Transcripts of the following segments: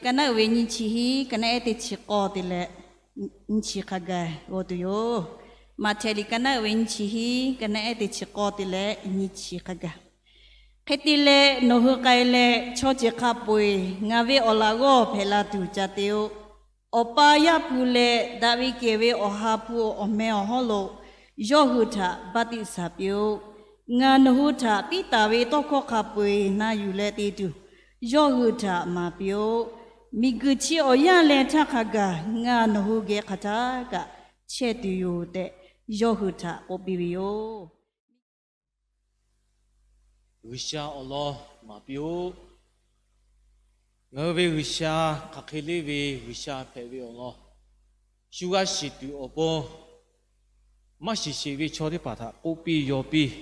Ka naˉ uiˍ ve nyiˇ chi hiˉ, ka naˉ ehˉ teˇ chi k'awˇ te leh nyiˇ chi hk'a gaˬ g'aw tuˬ yoˬ. Maꞈhtehˍ liꞈ ka naˉ uiˍ ve nyiˇ chi hiˉ, ka naˉ ehˉ teˇ chi k'awˇ te leh nyiˇ chi hk'a gaˬ. Hk'e te leh, nawˬ hui k'ai leh chaw ceuˬ hk'a peu-eˬ ngaˬ ve awˬ laꞈ g'awˇ hpehꞈ la tuˬ ca te-o. Awˬ pa Yaˇ hpu leh daꞈ ve kehˬ ve Awˬ ha hpu awˬ meh awˬ hawˉ lo yawˇ hui htaꞈ baˆtiˆsaˬ piˇ-oˆ. Ngaˬ nawˬ hui htaꞈ piˇ taˍ ve tawˇ hkawˇ hk'a peu-eˬ na yuˬ leh te tuˬ, yawˇ hui htaꞈ maˍ piˇ-oˆ. Miˬguiˬ chi awˬ yanˇ leh htaˇ hk'a gaˬ ngaˬ nawˬ hui geh hk'aˬ htaˇ kaꞈ chehˇ tuˬ yoˬ tehꞈ, yawˇ hui htaꞈ k'oˆ piˇ ve yoˬ. G'uiˬsha awˬ lawn maˍ piˇ-oˆ. Ngaˬ hui ve G'uiˬsha hk'aˬ hk'e leˇ ve G'uiˬsha hpehꞈ ve awˬ lawn, shu g'a shiˍ tuˬ awˬ pon maˇ shiˍ sheˍ ve chaw teˇ hpaˍ htaꞈ k'oˆ piˇ yaw piˇ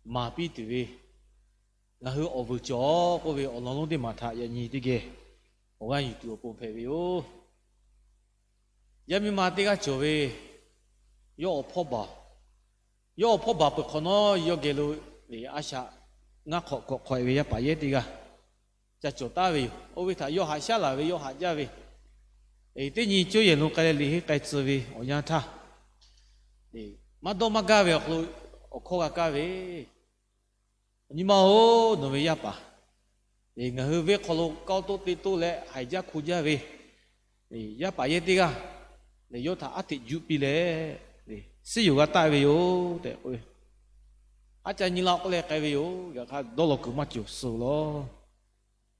maˍ piˇ tuˬ ve, ngaˬ hui awˬ vuiˬ cawˬ k'oˆ ve awˬ lawn lonˉ teˇ maˬ htaꞈ yaꞈ nyi teˇ geh awˬ g'aˇ yuˬ tuˬ awˬ pon hpehꞈ ve yoˬ. Yaˇ miˇ ma teˇ g'aˇ cawˬ ve, yawˇ awˬ hpawˇ baˬ, yawˇ awˬ hpawˇ baˬ peuˬ hk'awꞈ nawˉ yawˇ geh lo a shaꞈ ngaˇ hk'awꞈ hkawꞈ hk'awꞈ-e ve yaˇ paˍ yehˇ teˇ g'aˇ ca cawˬ taˍ ve yoˬ. Oˇ ve htaꞈ yawˇ haꞈ shaˉ laˬ ve, yawˇ haꞈ jaˇ ve, teˇ nyi cawˇ yehˬ lo k'ai leh liꞈ henˇ k'ai tcuh ve awˬ yanˇ htaˇ, maˇ dawˇ maˇ gaˇ ve awˬ hk'aw lo awˬ hkawˇ g'a kaˇ ve, Nyi ma-oˬ, nawˬ ve yaˇ paˍ ngaˬ hui venˇ hk'aw lo kawˇ toˆ te toˆ leh haiˬ jaˇ hko jaˇ ve yaˇ paˍ yehˇ teˇ g'aˇ, yawˇ htaꞈ aˉ hteꞈ juˆ piˇ leh, suhˉ yoˬ g'a taˆ ve yoˬ tehꞈ k'oˆ ve, aˉ ca nyi la k'oˆ leh k'ai ve yoˬ. Yaꞈ hk'aˇ dawˇ law kuiˬ maˇ cawˬ suh laˬ.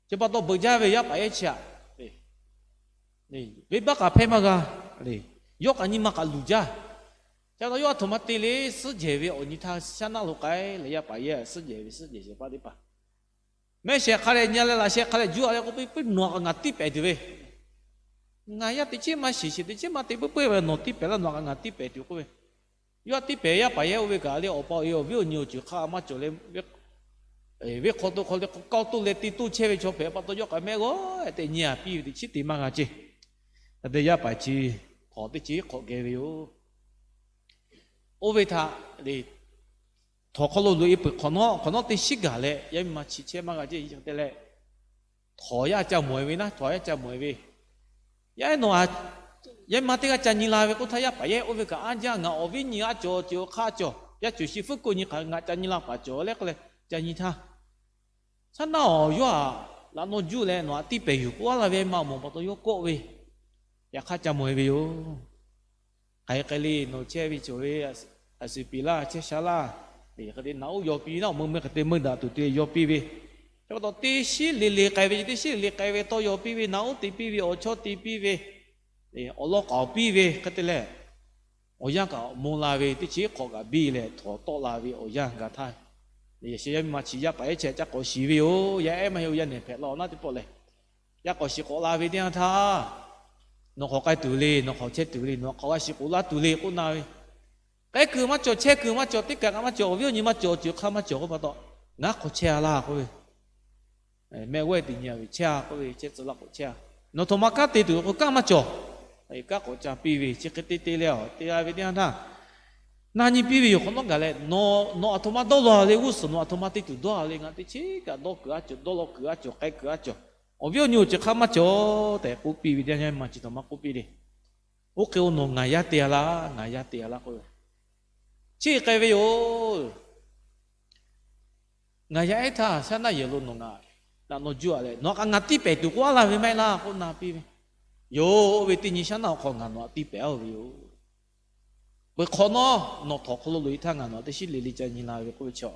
Chi pa taw beuꞈ jaˇ ve yaˇ paˍ yehˇ chi aꞈ, venˇbaˆ k'aꞈ hpehˇ maˇ g'a le. Yawˇ kaꞈ nyi ma k'aꞈ luˬ jaˇ. Chi pa taw yawˇ aˬ htoꞈ ma te le, suhˉ jehˬ ve awˬ nyi htaˇ shaˉ naˆ lo k'ai leh yaˇ paˍ yehˇ suhˉ jehˬ ve suhˉ jehˬ shehˍ hpaˇ teˇ hpaˍ, mehˆ shehˍ hk'a leh nyi leh laꞈ sheh hk'a leh juˇ a leh k'oˆ piˇ, puiˉ nawˬ htaꞈ ngaˬ tiˇ pehˍ tuˬ ve, ngaˬ yaˇ teꞈ chiˉ maˇ shiˍ sheˍ, teꞈ chiˉ maˇ te puiˉ puiˉ ve, nawˬ tiˇ pehˍ laˇ nawˬ htaꞈ ngaˬ tiˇ pehˍ tuˬ k'oˆ ve, yawˇ tiˇ pehˍ yaˇ paˍ yehˇ oˇ ve kaꞈ le awˬ pa awˬ e awˬ viˉ awˬ nyi awˬ ceuˬ hk'a maˇ cawˬ leh, venˇ hk'aw to hk'aw le kawˇ toˆ leh te toˆ chehˇ ve chaw hpehꞈ pa taw yawˇ k'aꞈ mehˆ g'awˇ tehꞈ nyi a piˇ ve teꞈ chiˉ te maˇ g'a ceˇ. Hk'e te yaˇ paˍ chi hk'awꞈ teˇ ceuˬ hk'awꞈ geh ve yoˬ. Oˇ ve htaꞈ le htawnˍ hk'aw lo loꞈ e peuˬ hk'awꞈ nawˉ, hk'awꞈ nawˉ teˇ shiˉ gaˬ leh yaˇ miˇ ma chi chehˇ maˇ g'a ceˇ te leh, htawnˍ yaˇ ca mawˬ e ve naˉ, htawnˍ yaˇ ca mawˬ e ve, yaˇ nawˬ yaˇ miˇ ma teˇ g'aˇ ca nyi la ve k'oˆ htaˇ yaˇ paˍ yehˇ oˇ ve kaꞈ aˉ jaˇ, ngaˬ awˬ viˉ nyi aˉ cawˬ ceuˬ hk'aˇ cawˬ, yaˇ ceuˬ shi fuˉ ko nyi hk'aˬ ngaˬ ca nyi la paˍ cawˬ leh k'oˆ leh ca nyi htaˇ, shaˉ naˆ awˬ yawˇ aꞈ laꞈ naw juˇ leh nawˬ htaꞈ tiˇ pehˍ yuˬ k'oˆ a laˇ ve maˇ mawˬ pa taw yawˇ kawˆ ve, yaꞈ hk'aˇ ca mawˬ e ve yoˬ. K'ai k'ai le nawˬ chehˇ ve cawˬ ve, aˬ suˍ piˍ laˇ chehˇ sha laˇ, hk'e te naꞈ uˉ yaw piˇ naˉ, awˬ meuˇ meuˇ hk'e te meuˇ daꞈ tuˬ te yaw piˇ ve, chi pa taw teˇ shiˉ le le k'ai ve, teˇ shiˉ le le k'ai ve tawˇ yaw piˇ ve, naꞈ uˉ te piˇ ve, awˬ chawˇ te piˇ ve, awˬ lawn k'aoˍ piˇ ve hk'e te leh, awˬ yanˇ kaꞈ mvuh la ve teˇ chi hk'awꞈ kaꞈ biˇ leh htawnˍ tawˆ la ve awˬ yanˇ gaˬ htaˇ, yaꞈ sheh yaˇ miˇ ma chi yaˇ paˍ yehˇ chi ca k'awꞈ shiˍ ve yoˬ. Yaˇ ehˉ maˇ heˆ, yaˇ nehˬ hpehꞈ la awˬ naˉ teˇ pawˆ lehˬ, yaˇ k'awꞈ shiˍ k'awꞈ la ve teˇ yanˇ htaˇ, nawˬ hk'awꞈ k'ai tuˬ le, nawˬ hk'awꞈ chehˇ tuˬ le, nawˬ hk'awꞈ g'a shiˍ k'oꞈ laˇ tuˬ le k'oˆ na ve, k'ehˉ kuiˬ maˇ cawˬ, chehˇ kuiˬ maˇ cawˬ, teˇ kaˬ kaꞈ maˇ cawˬ, awˬ viˉ awˬ nyi maˇ cawˬ, ceuˬ hk'aˇ maˇ cawˬ k'oˆ pa taw, ngaˬ hk'awꞈ chehˇ a laˇ k'oˆ ve, mehˆ g'awˇ te nyi a ve chehˇ a k'oˆ ve, chehˇ tcuh laˇ k'awꞈ chehˇ a. Nawˬ htoꞈ ma kanˉ te tuˬ k'o kanˉ maˇ cawˬ. Kanˉ k'awꞈ ca piˇ ve chi hk'e te te leh a te g'a ve teˇ yanˇ htaˇ, na nyi piˇ ve yoˬ. Hk'awꞈ nawˉ gaˬ leh, nawˬ aˬ htoꞈ ma dawˇ law le, g'uˇ suhˍ nawˬ aˬ htoꞈ ma te tuˬ dawˇ a le, ngaˬ teˇ chiˉ kaꞈ dawˇ kuiˬ a cawˬ, dawˇ law kuiˬ a cawˬ, k'ai kuiˬ a cawˬ, awˬ viˉ awˬ nyi awˬ ceuˬ hk'aˇ maˇ cawˬ tehꞈ k'oˆ piˇ ve teˇ yanˇ, yaˇ miˇ ma chi htaꞈ maˇ k'oˆ piˇ le. Oˇ hk'e o nawˬ ngaˬ yaˇ te a laˇ, ngaˬ yaˇ te a laˇ k'oˆ ve, chi k'ai ve yoˬ. Ngaˬ yaˇ ehˉ htaˇ shaˉ naˆ yehˬ lo nawˬ ngaˬ laꞈ naw juˇ a leh nawˬ kaꞈ ngaˬ tiˇ pehˍ tuˬ k'oˆ a laˇ ve maˇ heˆ laˇ k'oˆ na piˇ ve yoˬ. Oˇ ve teˇ nyi shaˉ naˆ awˬ hk'aw ngaˬ nawˬ htaꞈ tiˇ pehˍ a ve yoˬ. Peuˬ hk'awꞈ nawˉ nawˬ htawnˍ hk'aw lo loꞈ e htaˇ ngaˬ nawˬ htaꞈ teˇ shiˉ le le ca nyi la ve k'oˆ ve chaw,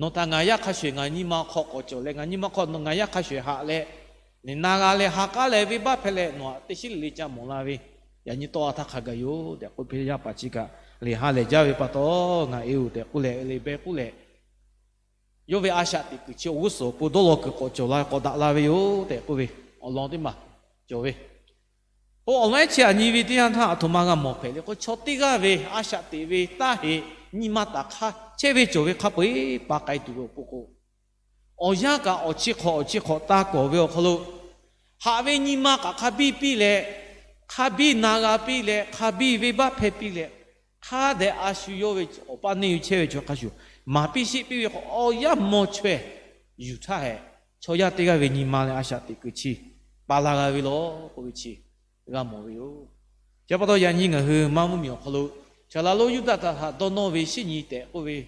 nawˬ htaꞈ ngaˬ yaˇ hk'a shuˍ eˬ ngaˬ nyi ma hk'aw k'awꞈ cawˬ leh ngaˬ nyi ma hk'aw nawˬ ngaˬ yaˇ hk'a shuˍ eˬ haꞈ leh, na g'a leh ha k'aˉ leh venˇbaˆ hpehˇ leh nawˬ htaꞈ teˇ shiˉ le le ca mawˬ la ve, yaꞈ nyi tawˆ a htaˇ hk'a gaˬ yoˬ tehꞈ k'oˆ piˇ. Yaˇ paˍ chi kaꞈ le ha lehˬ jaˇ ve pa taw, ngaˬ e oˬ tehꞈ k'oˆ leh le beh k'oˆ leh, yawˇ ve a shaꞈ teꞈ kuiˬ chi awˬ g'uˇ suhˍ awˬ pon dawˇ law kuiˬ k'awꞈ cawˬ la k'awꞈ daꞈ la ve yoˬ tehꞈ k'oˆ ve awˬ lawn teˇ maˬ cawˬ ve. K'o awˬ lawn ehˉ chi aꞈ nyi ve teˇ yanˇ htaˇ aˬ htoꞈ ma g'a mawˬ hpehꞈ le k'o, chaw teˇ g'aˇ ve a shaꞈ teꞈ ve taˇ heꞈ nyi ma taˍ hk'aˇ chehˇ ve cawˬ ve hk'a peu-eˬ pa k'ai tuˬ ve awˬ pon k'o, awˬ yanˇ kaꞈ awˬ chi hk'awꞈ awˬ chi hk'awꞈ taˇ kawˍ ve awˬ hk'aw lo, haꞈ ve nyi ma kaꞈ hk'a biˇ piˇ leh, hk'a biˇ na g'a piˇ leh, hk'a biˇ venˇbaˆ hpehˇ piˇ leh, hk'a dehꞈ a shu yawˇ ve awˬ paˇ neˇ ve chehˇ ve chaw hk'a shuˍ maˍ piˇ sheˆ piˇ ve k'o, awˬ yanˇ mawˇ chaweh yuˬ htaˇ hehꞈ, chaw yaˇ teˇ g'aˇ ve nyi ma leh a shaꞈ teꞈ kuiˬ chi pa la g'a ve law k'oˆ ve chi g'a mawˬ ve yoˬ. Chi pa taw yaꞈ nyi ngaˬ hui maˇ mvuhˇ miˬ awˬ hk'aw lo Saˍ laꞈ lonˉ Yuˇdaꞈ htaꞈ dawˇ nawˇ ve shinˉ nyi tehꞈ k'oˆ ve,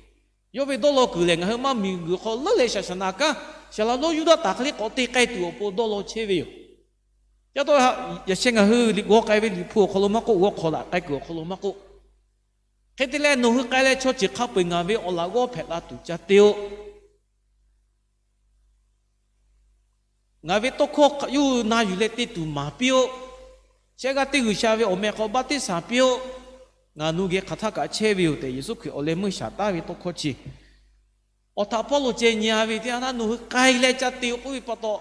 yawˇ ve dawˇ law kuiˬ lehˬ, ngaˬ hui maˇ mvuhˇ miˬ guiˬ hk'aw leuˉ leh Saˍsaˍnaˍ kanˉ Saˍ laꞈ lonˉ Yuˇdaꞈ htaꞈ hk'e le k'awꞈ te k'ai tuˬ awˬ pon dawˇ law chehˇ ve yoˬ. Chi pa taw yaꞈ sheh ngaˬ hui liꞈ g'aw k'ai ve Liꞈ hpu awˬ hk'aw lo maˇ k'oˆ, g'aw hk'aw laꞈ k'ai kuiˬ awˬ hk'aw lo maˇ k'oˆ, hk'e te leh nawˬ hui k'ai leh chaw ceuˬ hk'a peu-eˬ ngaˬ ve awˬ laꞈ g'awˇ hpehꞈ la tuˬ ca te-o. Ngaˬ ve tawˇ hkawˇ yawˇ hui na yuˬ leh te tuˬ maˍ piˇ-oˆ. Shehˆ g'aˇ teˇ G'uiˬsha ve awˬ meh hk'aw baˆtiˆsaˬ piˇ-oˆ. Ngaˬ nawˬ hui geh hk'aˬ htaˇ kaꞈ chehˇ ve yoˬ tehꞈ Yeˍsuˆ Hkriꞈ awˬ leh meuˇ shaˍ taˉ ve tawˇ hkawˇ chi awˬ htaꞈ hpawˇ lo ceh nyi-a ve teˇ yanˇ htaˇ nawˬ hui k'ai leh ca te-o k'oˆ ve pa taw,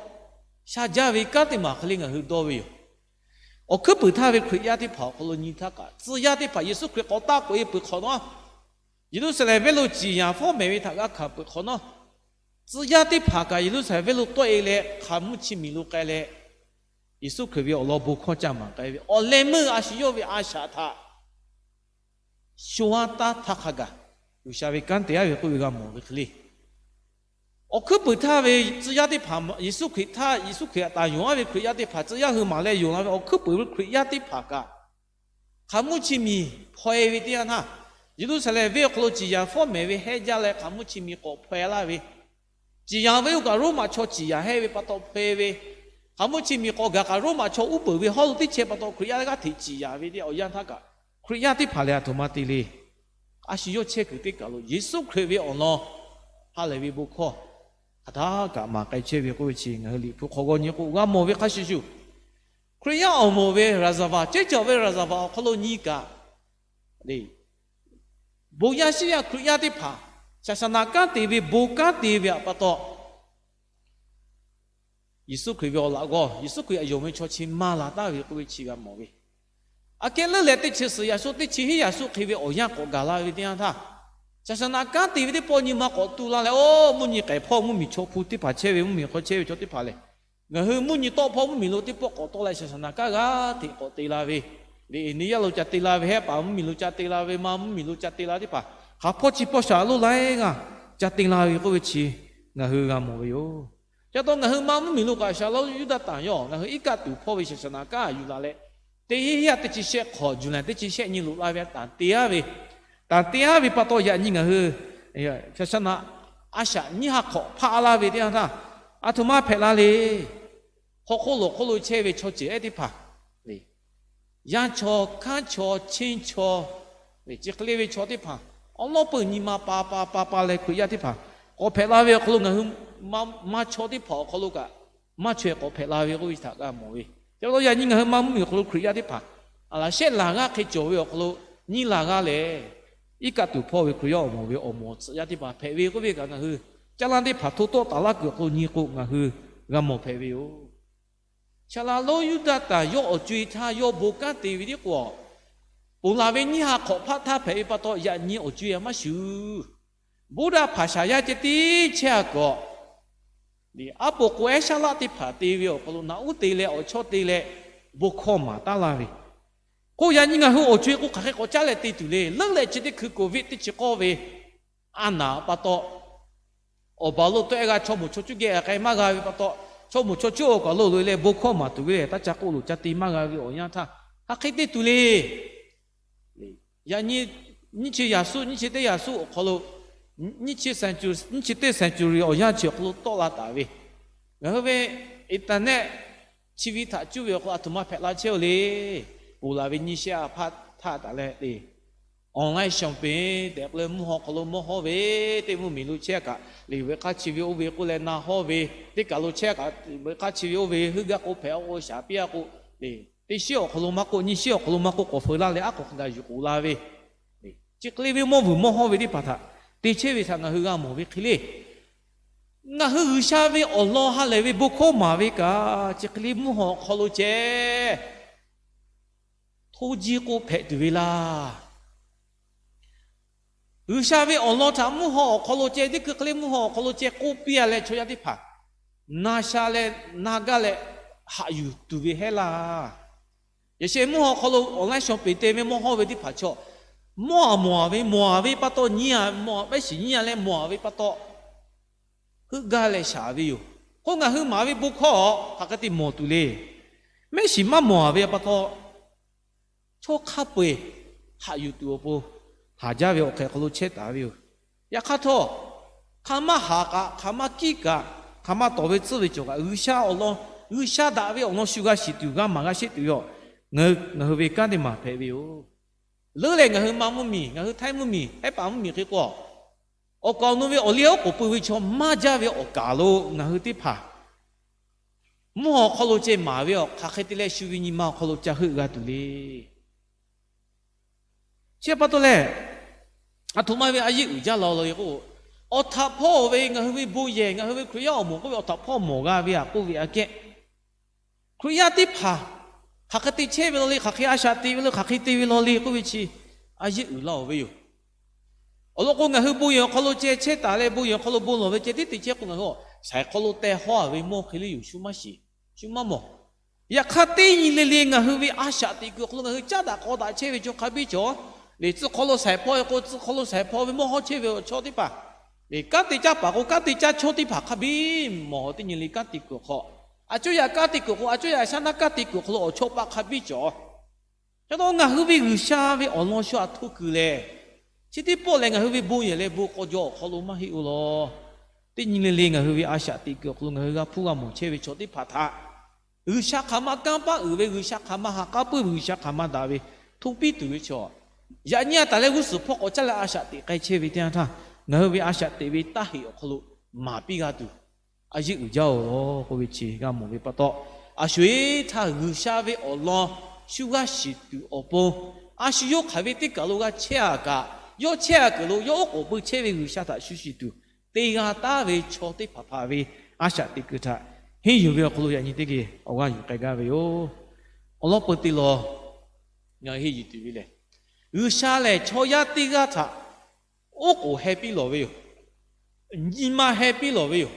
sha jaˇ ve kanˉ teˇ maˬ hk'e le ngaˬ hui dawˇ ve yoˬ. Awˬ hkuiˉ puiˍ htaˇ ve Hkriꞈ yaˇ teˇ hpaˍ awˬ hk'aw lo nyi htaˇ kaꞈ, tcuh yaˇ teˇ hpaˍ Yeˍsuˆ Hkriꞈ k'awꞈ taˆ k'oꞈ-e peuˬ hk'awꞈ nawˉ, Yeˍruˆsaˍlehnˍ venˇ lo ciˍ yanˍ fawˉ mehˍ ve htaꞈ g'a hkanˍ peuˬ hk'awꞈ nawˉ, tcuh yaˇ teˇ hpaˍ kaꞈ Yeˍruˆsaˍlehnˍ venˇ lo tawˆ-e leh hk'aˬ mvuhˇ chi miˬ lo k'ai leh, Yeˍsuˆ Hkriꞈ ve awˬ lawn bon hkawˇ ca maˍ k'ai ve awˬ leh meuˇ a shu yawˇ ve a shaꞈ htaꞈ sho-aˉ taˇ htaˇ hk'a gaˬ G'uiˬsha ve kanˉ te-a ve k'oˆ ve g'a mawˬ ve hk'e le. Awˬ hkuiˉ puiˍ htaˇ ve tcuh yaˇ teˇ hpaˍ, Yeˍsuˆ Hkriꞈ htaˇ, Yeˍsuˆ Hkriꞈ htaꞈ yonˍ-a ve Hkriꞈ yaˇ teˇ hpaˍ, tcuh yaˇ hui maˍ leh yonˍ la ve awˬ hkuiˉ puiˍ ve Hkriꞈ yaˇ teˇ hpaˍ kaꞈ, hk'aˬ mvuhˇ chi miˬ hpaw-e ve teˇ yanˇ htaˇ, Yeˍruˆsaˍlehnˍ venˇ awˬ hk'aw lo ciˍ yanˍ fawˉ mehˍ ve hehˉ jaˇ leh hk'aˬ mvuhˇ chi miˬ k'awꞈ hpaw-e laˇ ve, ciˍ yanˍ ve oˇ kaꞈ Roˉmaꞈ chaw ciˍ yanˍ hehˉ ve pa taw hpaw-e ve, hk'aˬ mvuhˇ chi miˬ k'awꞈ gaˬ kaꞈ Roˉmaꞈ chaw uˉ peunˍ ve hawˉ lo teˇ chehˇ pa taw Hkriꞈ yaˇ g'aˇ hteꞈ ciˍ yanˍ ve teˇ awˬ yanˇ htaˇ kaꞈ, Hkriꞈ yaˇ teˇ hpaˍ lehˬ a htoꞈ ma te le. A shu yawˇ chehˇ kuiˬ teˇ kaˬ lo Yeˍsuˆ Hkriꞈ ve awˬ lawn ha lehˬ ve bon hkawˇ hk'aˬ htaˇ kaꞈ maˍ k'ai chehˇ ve k'oˆ ve chi ngaˬ hui Liꞈ hpu hk'aw g'aw nyi k'o g'a mawˬ ve hk'a shuˍ shuˍ, Hkriꞈ yaˇ awˬ moˍ ve ရာဇဝင်, ceˉ caˬ ve ရာဇဝင် awˬ hk'aw lo nyi kaꞈ, bon yaˇ shiˉ yaˇ Hkriꞈ yaˇ teˇ hpaˍ, saˍsaˍnaˍ kanˉ te ve bon kanˉ te ve pa taw, Yeˍsuˆ Hkriꞈ ve awˬ laꞈ g'awˇ, Yeˍsuˆ Hkriꞈ htaꞈ yonˍ ve chaw chi maˇ la taˍ ve k'oˆ ve chi g'a mawˬ ve. Aꞈ kehˉ leuˉ leh teˇ chi suhˍ yaꞈ shu teˇ chi hiˉ yaꞈ shu hk'e ve awˬ yanˇ k'awꞈ gaˬ la ve teˇ yanˇ htaˇ, saˍsaˍnaˍ kanˉ te ve teˇ pawˆ nyi ma k'awꞈ tu la leh, oˇ mvuhˇ nyi k'ehˬ hpawˇ mvuhˇ miˬ chaw hpu teˇ hpaˍ chehˇ ve mvuhˇ miˬ hk'aw chehˇ ve chaw teˇ hpaˍ lehˬ, ngaˬ hui mvuhˇ nyi tawˆ hpawˇ mvuhˇ miˬ lo teˇ pawˆ k'awꞈ tawˆ la saˍsaˍnaˍ kanˉ g'aˇ hteꞈ k'awꞈ te la ve, Liꞈ Eˍneˇyaˇ lo ca te la ve, Hehˉpaˍ mvuhˇ miˬ lo ca te la ve, Maˇ mvuhˇ miˬ lo ca te la teˇ hpaˍ, hk'aˬ hpawˇ chi hpawˇ shaˍ lo laiˉ g'aˇ ca te la ve k'oˆ ve chi ngaˬ hui g'a mawˬ ve yoˬ. Chi pa taw ngaˬ hui Maˇ mvuhˇ miˬ lo kaꞈ shaˍ laˇ Yuˇdaꞈ tanˍ yawˇ ngaˬ hui iˉ kaˆ tuˬ hpawˇ ve saˍsaˍnaˍ kanˉ yuˬ la leh, teˇ hiˉ yaˇ teˇ chi shehˆ hk'awꞈ July teˇ chi shehˆ nyi loꞈ la ve tanˍ te-a ve, tanˍ te-a ve pa taw yaꞈ nyi ngaˬ hui saˍsaˍnaˍ a shaꞈ nyiˇ ha hk'awꞈ hpaˆ laˇ ve teˇ yanˇ htaˇ, a htoꞈ ma hpehꞈ la le. Hk'aw hk'oˆ lawˬ hk'oˆ lo chehˇ ve chaw ceuˬ ehˉ teˇ hpaˍ, yaˇ chaw, hkanˉ chaw, cheˇ chaw, chi hk'e le ve chaw teˇ hpaˍ, awˉ lawˉ peuˬ nyi ma pa pa pa pa leh Hkriꞈ yaˇ teˇ hpaˍ k'awꞈ hpehꞈ la ve awˬ hk'aw lo ngaˬ hui maˇ chaw teˇ hpaˍ awˬ hk'aw lo kaꞈ maˇ chaweh k'awꞈ hpehꞈ la ve k'oˆ ve chi htaꞈ g'a mawˬ ve. Chi pa taw yaꞈ nyi ngaˬ hui Maˇ mvuhˇ miˬ awˬ hk'aw lo Hkriꞈ yaˇ teˇ hpaˍ a laˬ shehˆ laˬ g'aˇ hk'e cawˬ ve awˬ hk'aw lo nyiˇ laˬ g'aˇ lehˬ, iˉ kaˆ tuˬ hpawˇ ve Hkriꞈ yaˇ awˬ moˍ ve awˬ moˍ awˬ tcuhꞈ yaˇ teˇ hpaˍ hpehꞈ ve k'oˆ ve kaꞈ ngaˬ hui caˇ lanˇ teˇ hpaˍ hto tawˆ taˍ laˇ kuiˬ awˬ hk'aw lo nyi k'o ngaˬ hui g'a mawˬ hpehꞈ ve yoˬ. Saˍ laꞈ lonˉ Yuˇdaꞈ tanˍ yawˇ awˬ co-e htaˇ yawˇ bon kanˉ te ve tiˉ k'o, ponˬ laˬ ve nyiˇ ha hk'awꞈ hpaˆ htaˇ hpehꞈ ve pa taw yaꞈ nyi awˬ co-e maˇ shuˍ. Buddha hpaˍ shaˍ yaˇ ceh tiˉ chehˇ-a k'awꞈ, aˉ poꞈ k'o ehˉ shaˉ laˆ teˇ hpaˍ te ve awˬ hk'aw lo naꞈ uˉ te leh awˬ chawˇ te leh bon hkawˇ maˍ taˉ laˇ ve. K'o yaꞈ nyi ngaˬ hui awˬ co-e k'o hk'aˬ hk'e k'awꞈ caˉ leh te tuˬ le. Leuˉ leh chi teˇ hkui Covid teˇ chi k'awˇ ve a naˍ pa taw, awˬ baˬ lo tawˆ-e g'a chaw moˍ chaw cuˇ geh k'ai maˇ g'a ve pa taw, chaw moˍ chaw cuˇ awˬ kaˬ lo loꞈ-e leh bon hkawˇ maˍ tuˬ ve lehˬ taˇ ca k'oˆ loˬ ca te maˇ g'a ve awˬ yanˇ htaˇ, hk'aˬ hk'e te tuˬ le. Yaꞈ nyi nyiˇ chi yaꞈ suˉ nyiˇ chi teˇ yaꞈ suˉ awˬ hk'aw lo, nyiˇ chi century, nyiˇ chi teˇ century awˬ yanˇ chi awˬ hk'aw lo tawˆ la taˍ ve, ngaˬ hui ve internet chi ve htaꞈ cuˇ ve awˬ hk'aw lo a htoꞈ ma hpehꞈ la chehˇ-oˬ le. Ponˬ laˬ ve nyiˇ shehˆ a hpaˆ htaˇ taˍ leh le, online shopping tehꞈ k'oˆ leh mvuhˇ haw hk'aw lo mawˇ hawˇ ve, teˇ mvuhˇ miˬ lo chehˇ kaꞈ, liꞈ ve hk'aˇ chi ve oˇ ve k'oˆ leh na hawˇ ve, teˇ kaˬ lo chehˇ kaꞈ liꞈ ve hk'aˇ chi ve oˇ ve heuˆ gaˇ k'o hpehꞈ-a k'o shaˍ piˇ-a k'o, teˇ shiˉ awˬ hk'aw lo maˇ k'oˆ, nyiˇ shiˉ awˬ hk'aw lo maˇ k'oˆ, k'awꞈ feu laˇ leh aˉ k'awꞈ hk'a gaˬ yuˬ k'oˍ la ve, chi hk'e le ve mawˇ vuiˬ mawˇ hawˇ ve teˇ hpaˍ htaꞈ te chehˇ ve htaꞈ ngaˬ hui g'a mawˬ ve hk'e le. Ngaˬ hui G'uiˬsha ve awˬ lawn ha lehˬ ve bon hkawˇ maˍ ve kaꞈ chi hk'e le mvuhˇ haw awˬ hk'aw lo ceh hto jiˇ k'oˆ hpehꞈ tuˬ ve laˇ. G'uiˬsha ve awˬ lawn htaꞈ mvuhˇ haw awˬ hk'aw lo ceh teˇ hkui hk'e le mvuhˇ haw awˬ hk'aw lo ceh k'oˆ piˇ-a leh chaw yaˇ teˇ hpaˍ na sha leh na gaˇ leh haꞈ yuˬ tuˬ ve hehˉ laˇ. Yaꞈ sheh mvuhˇ haw hk'aw lo online shopping te ve mawˇ hawˇ ve teˇ hpaˍ chaw, mawˇ-a mawˬ-a ve mawˬ-a ve pa taw nyi-a mawˬ-a pehˉ shiˍ nyi-a leh mawˬ-a ve pa taw heuˆ gaˇ leh shaˍ ve yoˬ. K'o ngaˬ hui maˍ ve bon hkawˇ hk'aˬ hk'e te mawˬ tuˬ le. mehˆ shiˍ maˇ mawˬ a ve pa taw, chaw hk'a peu-eˬ haꞈ yuˬ tuˬ awˬ pon haˍ jaˇ ve awˬ hk'e awˬ hk'aw lo chehˇ taˍ ve yoˬ. Yaꞈ hk'aˇ htawˇ, hk'aˬ ma haˍ kaꞈ, hk'aˬ ma kiˇ kaꞈ, hk'aˬ ma tawˍ ve tcuhˇ ve cawˬ kaꞈ, G'uiˬsha awˬ lawn, G'uiˬsha daꞈ ve awˬ lawn shu g'a shiˍ tuˬ, g'a maˍ g'a sheˆ tuˬ yoˬ. Ngaˬ hui ve kanˉ teˇ maˬ hpehꞈ ve yoˬ. Leuˉ leh ngaˬ hui ma mvuhˇmiˬ, ngaˬ hui htaiˇ mvuhˇmiˬ, hehˉ paˍ mvuhˇmiˬ hk'e k'o, awˬ kaˍ awˬ nu ve awˬ liˇ oˉ k'oˍ pui ve chaw maˇ jaˇ ve awˬ kaˍ lo ngaˬ hui teˇ hpaˍ mvuhˇ haw hk'aw lo ceh maˍ ve awˬ hk'aˬ hk'e te leh shu ve nyi ma awˬ hk'aw lo ca heuˆ g'a tuˬ le. Chi pa taw leh, aˬ htoꞈ ma ve a yeˆ uiˍ jaˇ la la le k'o, awˬ htaꞈ hpawˇ ve ngaˬ hui ve bon yehˬ, ngaˬ hui ve Hkriꞈ yaˇ awˬ moˍ k'oˆ ve awˬ htaꞈ hpawˇ mawˬ g'a ve aꞈ k'oˆ ve aꞈ kehˉ, Hkriꞈ yaˇ teˇ hpaˍ hk'aˬ hk'e te chehˇ ve la le, hk'aˬ hk'e a shaꞈ teꞈ ve la le, hk'aˬ hk'e te ve la le k'oˆ ve chi a yeˆ uiˍ la-oˬ ve yoˬ. Awˬ lawn k'o, ngaˬ hui bon yehˬ awˬ hk'aw lo ceh chehˇ taˍ leh, bon yehˬ awˬ hk'aw lo bon lawˬ ve ceh tiˉ te chehˇ k'o, ngaˬ hui saiˍ hk'aw lo teh hawˇ a ve mawˇ hk'e le yoˬ, shu maˇ shiˍ, shu maˇ mawˬ. Yaꞈ hk'aˇ, teˇ nyi le le ngaˬ hui ve a shaꞈ teꞈ kuiˬ awˬ hk'aw lo ngaˬ hui caˉ daꞈ k'aw daꞈ chehˇ ve chaw hk'a biˇ cawˬ. Lehˬ, tcuh hk'aw lo saiˍ hpawˇ ve k'o, tcuh hk'aw lo saiˍ hpawˇ ve mawˇ hawˇ chehˇ ve awˬ chaw teˇ hpaˍ, lehˬ, kanˉ te caˇ paˍ k'o, kanˉ te caˇ chaw teˇ hpaˍ hk'a biˇ mawˬ. Teˇ nyi le kanˉ te kuiˬ awˬ hk'aw, a cuˇ yaꞈ kanˉ te kuiˬ k'o, a cuˇ yaꞈ shaˉ naˉ kanˉ te kuiˬ awˬ hk'aw lo awˬ chawˇ paˆ hk'a biˇ cawˬ. Ca taw ngaˬ hui ve G'uiˬsha ve awˬ lawn shu aꞈ hto kuiˬ lehˬ, chi teˇ pawˆ lehˬ ngaˬ hui ve bon yehˬ leh bon k'aw jaw awˬ hk'aw lo maˇ heˆ-oˬ law. Teˇ nyi le le ngaˬ hui ve a shaꞈ teꞈ kuiˬ awˬ hk'aw lo ngaˬ hui g'a hpuˇ g'a mawˬ chehˇ ve chaw teˇ hpaˍ htaꞈ G'uiˬsha hk'aˬ ma kanˇ paˆ uiˍ ve, G'uiˬsha hk'aˬ ma ha k'aˉ puiˉ ve, G'uiˬsha hk'aˬ ma daꞈ ve htoˇ piˇ tuˬ ve chaw, yaꞈ nyi a taˍ leh g'uˇ suhˍ hpawˇ k'awꞈ caˇ leh a shaꞈ teꞈ k'ai chehˇ ve teˇ yanˇ htaˇ, ngaˬ hui ve a shaꞈ teꞈ ve taˇ heꞈ awˬ hk'aw lo maˍ piˇ g'a tuˬ a yeˆ uiˍ jaˇ-oˬ law k'oˆ ve chi g'a mawˬ ve pa taw, a shu-eˬ htaˇ G'uiˬsha ve awˬ lawn shu g'a shiˍ tuˬ awˬ pon, a shu yawˇ hk'aˬ ve teˇ kaˬ lo g'a chehˇ a kaꞈ, yawˇ chehˇ a kuiˬ lo yawˇ oˉ k'oˍ pui chehˇ ve G'uiˬsha htaꞈ shu shiˍ tuˬ te g'a taˉ ve chaw teˇ hpaˍ hpaˍ ve a shaꞈ teꞈ kuiˬ htaꞈ henˇ yuˬ ve awˬ hk'aw lo yaꞈ nyi teˇ geh awˬ g'aˇ yuˬ k'ai gaˇ ve yoˬ. Awˬ lawn peu te lawˬ ngaˬ hui henˇ yuˬ tuˬ ve lehˬ, G'uiˬsha lehˬ chaw yaˇ teˇ g'aˇ htaꞈ oˉ k'oˍ heh piˇ lawˬ ve yoˬ. Nyi ma heh piˇ lawˬ ve yoˬ.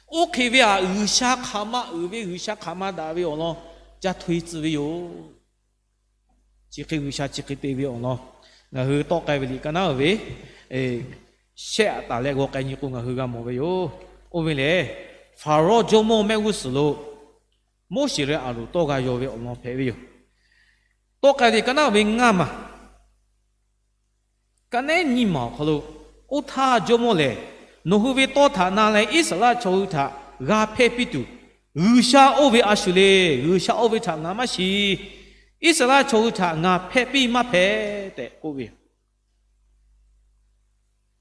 Oˇ hk'e ve aꞈ, G'uiˬsha hk'aˬ ma uiˍ ve, G'uiˬsha hk'aˬ ma daꞈ ve awˬ lawn ca hto-e tcuh ve yoˬ. Chi hk'e G'uiˬsha chi hk'e te ve awˬ lawn ngaˬ hui tawˆ k'ai ve liꞈ ka naˉ ve shehˆ aꞈ taˍ leh g'aw k'ai nyi k'o ngaˬ hui g'a mawˬ ve yoˬ. Oˇ ve lehˬ, Hpaˍrawˇ jawˇmawˇ mehˆ g'uˇ suhˍ lo Moˉseˍ leh Aˍronˍ tawˇ g'a yaw ve awˬ lawn hpehꞈ ve yoˬ. Tawˆ k'ai ve liꞈ ka naˉ ve ngaˇ maˬ, ka nehˉ nyiˇ maˬ awˬ hk'aw lo, Oˇ htaˇ jawˇmawˇ lehˬ, nawˬ hui ve tawˇ htaꞈ na leh Iˉsaˍreˍlaˆ chaw hui htaꞈ g'a hpehˇ piˇ tuˬ, G'uiˬsha oˇ ve a shuˍ le. G'uiˬsha oˇ ve htaꞈ ngaˬ maˇ shiˍ. Iˉsaˍreˍlaˆ chaw hui htaꞈ ngaˬ hpehˇ piˇ maˇ hpehꞈ tehꞈ k'oˆ ve yoˬ.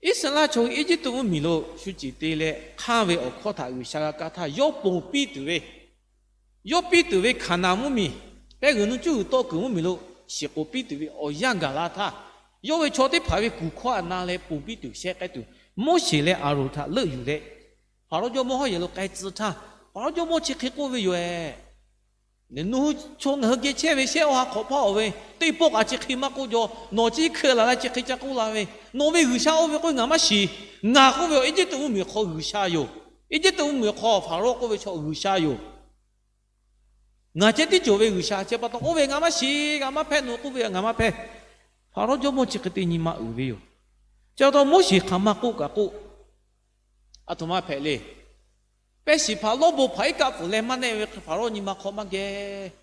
Iˉsaˍreˍlaˆ chaw hui Eˇjiˇtuꞈ mvuhˇmiˬ lo shu ciˍ te leh hk'anˇ ve awˬ hkawˇ htaꞈ G'uiˬsha g'a kaˇ htaˇ, yawˇ ponˬ piˇ tuˬ ve, yawˇ piˇ tuˬ ve Hkaˍnanˍ mvuhˇmiˬ, pehˇ g'uiˬ nuˇ cuˇ g'uiˬ tawˆ kuiˬ mvuhˇmiˬ lo shiˍ k'oˍ piˇ tuˬ ve awˬ yanˇ gaˬ la htaˇ, yawˇ ve chaw teˇ hpaˍ ve kuˬ hkawˇ aꞈ na leh ponˬ piˇ tuˬ sheh k'ai tuˬ, Moˉseˍ leh Aˍronˍ htaꞈ leuˆ yuˬ leh, Hpaˍrawˇ jawˇmawˇ hawˉ yehˬ lo k'ai tcuh htaˇ, Hpaˍrawˇ jawˇmawˇ chi hk'e k'oˆ ve yoˬ-ehˍ, Nawˬ hui chaw ngaˬ hui geh chehˇ ve shehˆ awˬ ha hk'awꞈ hpaˇ-oˬ ve, teˇ pawˆ kaꞈ chi hk'e maˇ k'oˆ jaw. Nawˬ chi hk'e laˬ leh chi hk'e ca k'oˆ la ve, nawˬ ve G'uiˬsha oˇ ve k'oˆ ve ngaˬ maˇ shiˍ. Ngaˬ k'oˆ ve Eˇjiˇtuꞈ mvuhˇmiˬ hk'aw G'uiˬsha yoˬ. Eˇjiˇtuꞈ mvuhˇmiˬ hk'aw Hpaˍrawˇ k'oˆ ve chaw G'uiˬsha yoˬ. Ngaˬ ceh tiˉ cawˬ ve G'uiˬsha, chi pa taw oˇ ve ngaˬ maˇ shiˍ, ngaˬ maˇ hpehˇ, nawˬ k'oˆ ve ngaˬ maˇ hpehˇ. Hpaˍrawˇ jawˇmawˇ chi hk'e te nyi ma uiˍ ve yoˬ. Chi pa taw Moˉseˍ hk'aˬ ma k'oˆ kaꞈ k'oˆ, aˬ htoꞈ ma hpehꞈ le. Pehˇ shiˍ hpaˍ lawˇ bon hpaˍ iˉ kaˆ pfuhˍ leh maˇ nehˆ ve Hpaˍrawˇ nyi ma hk'aw maˇ geh.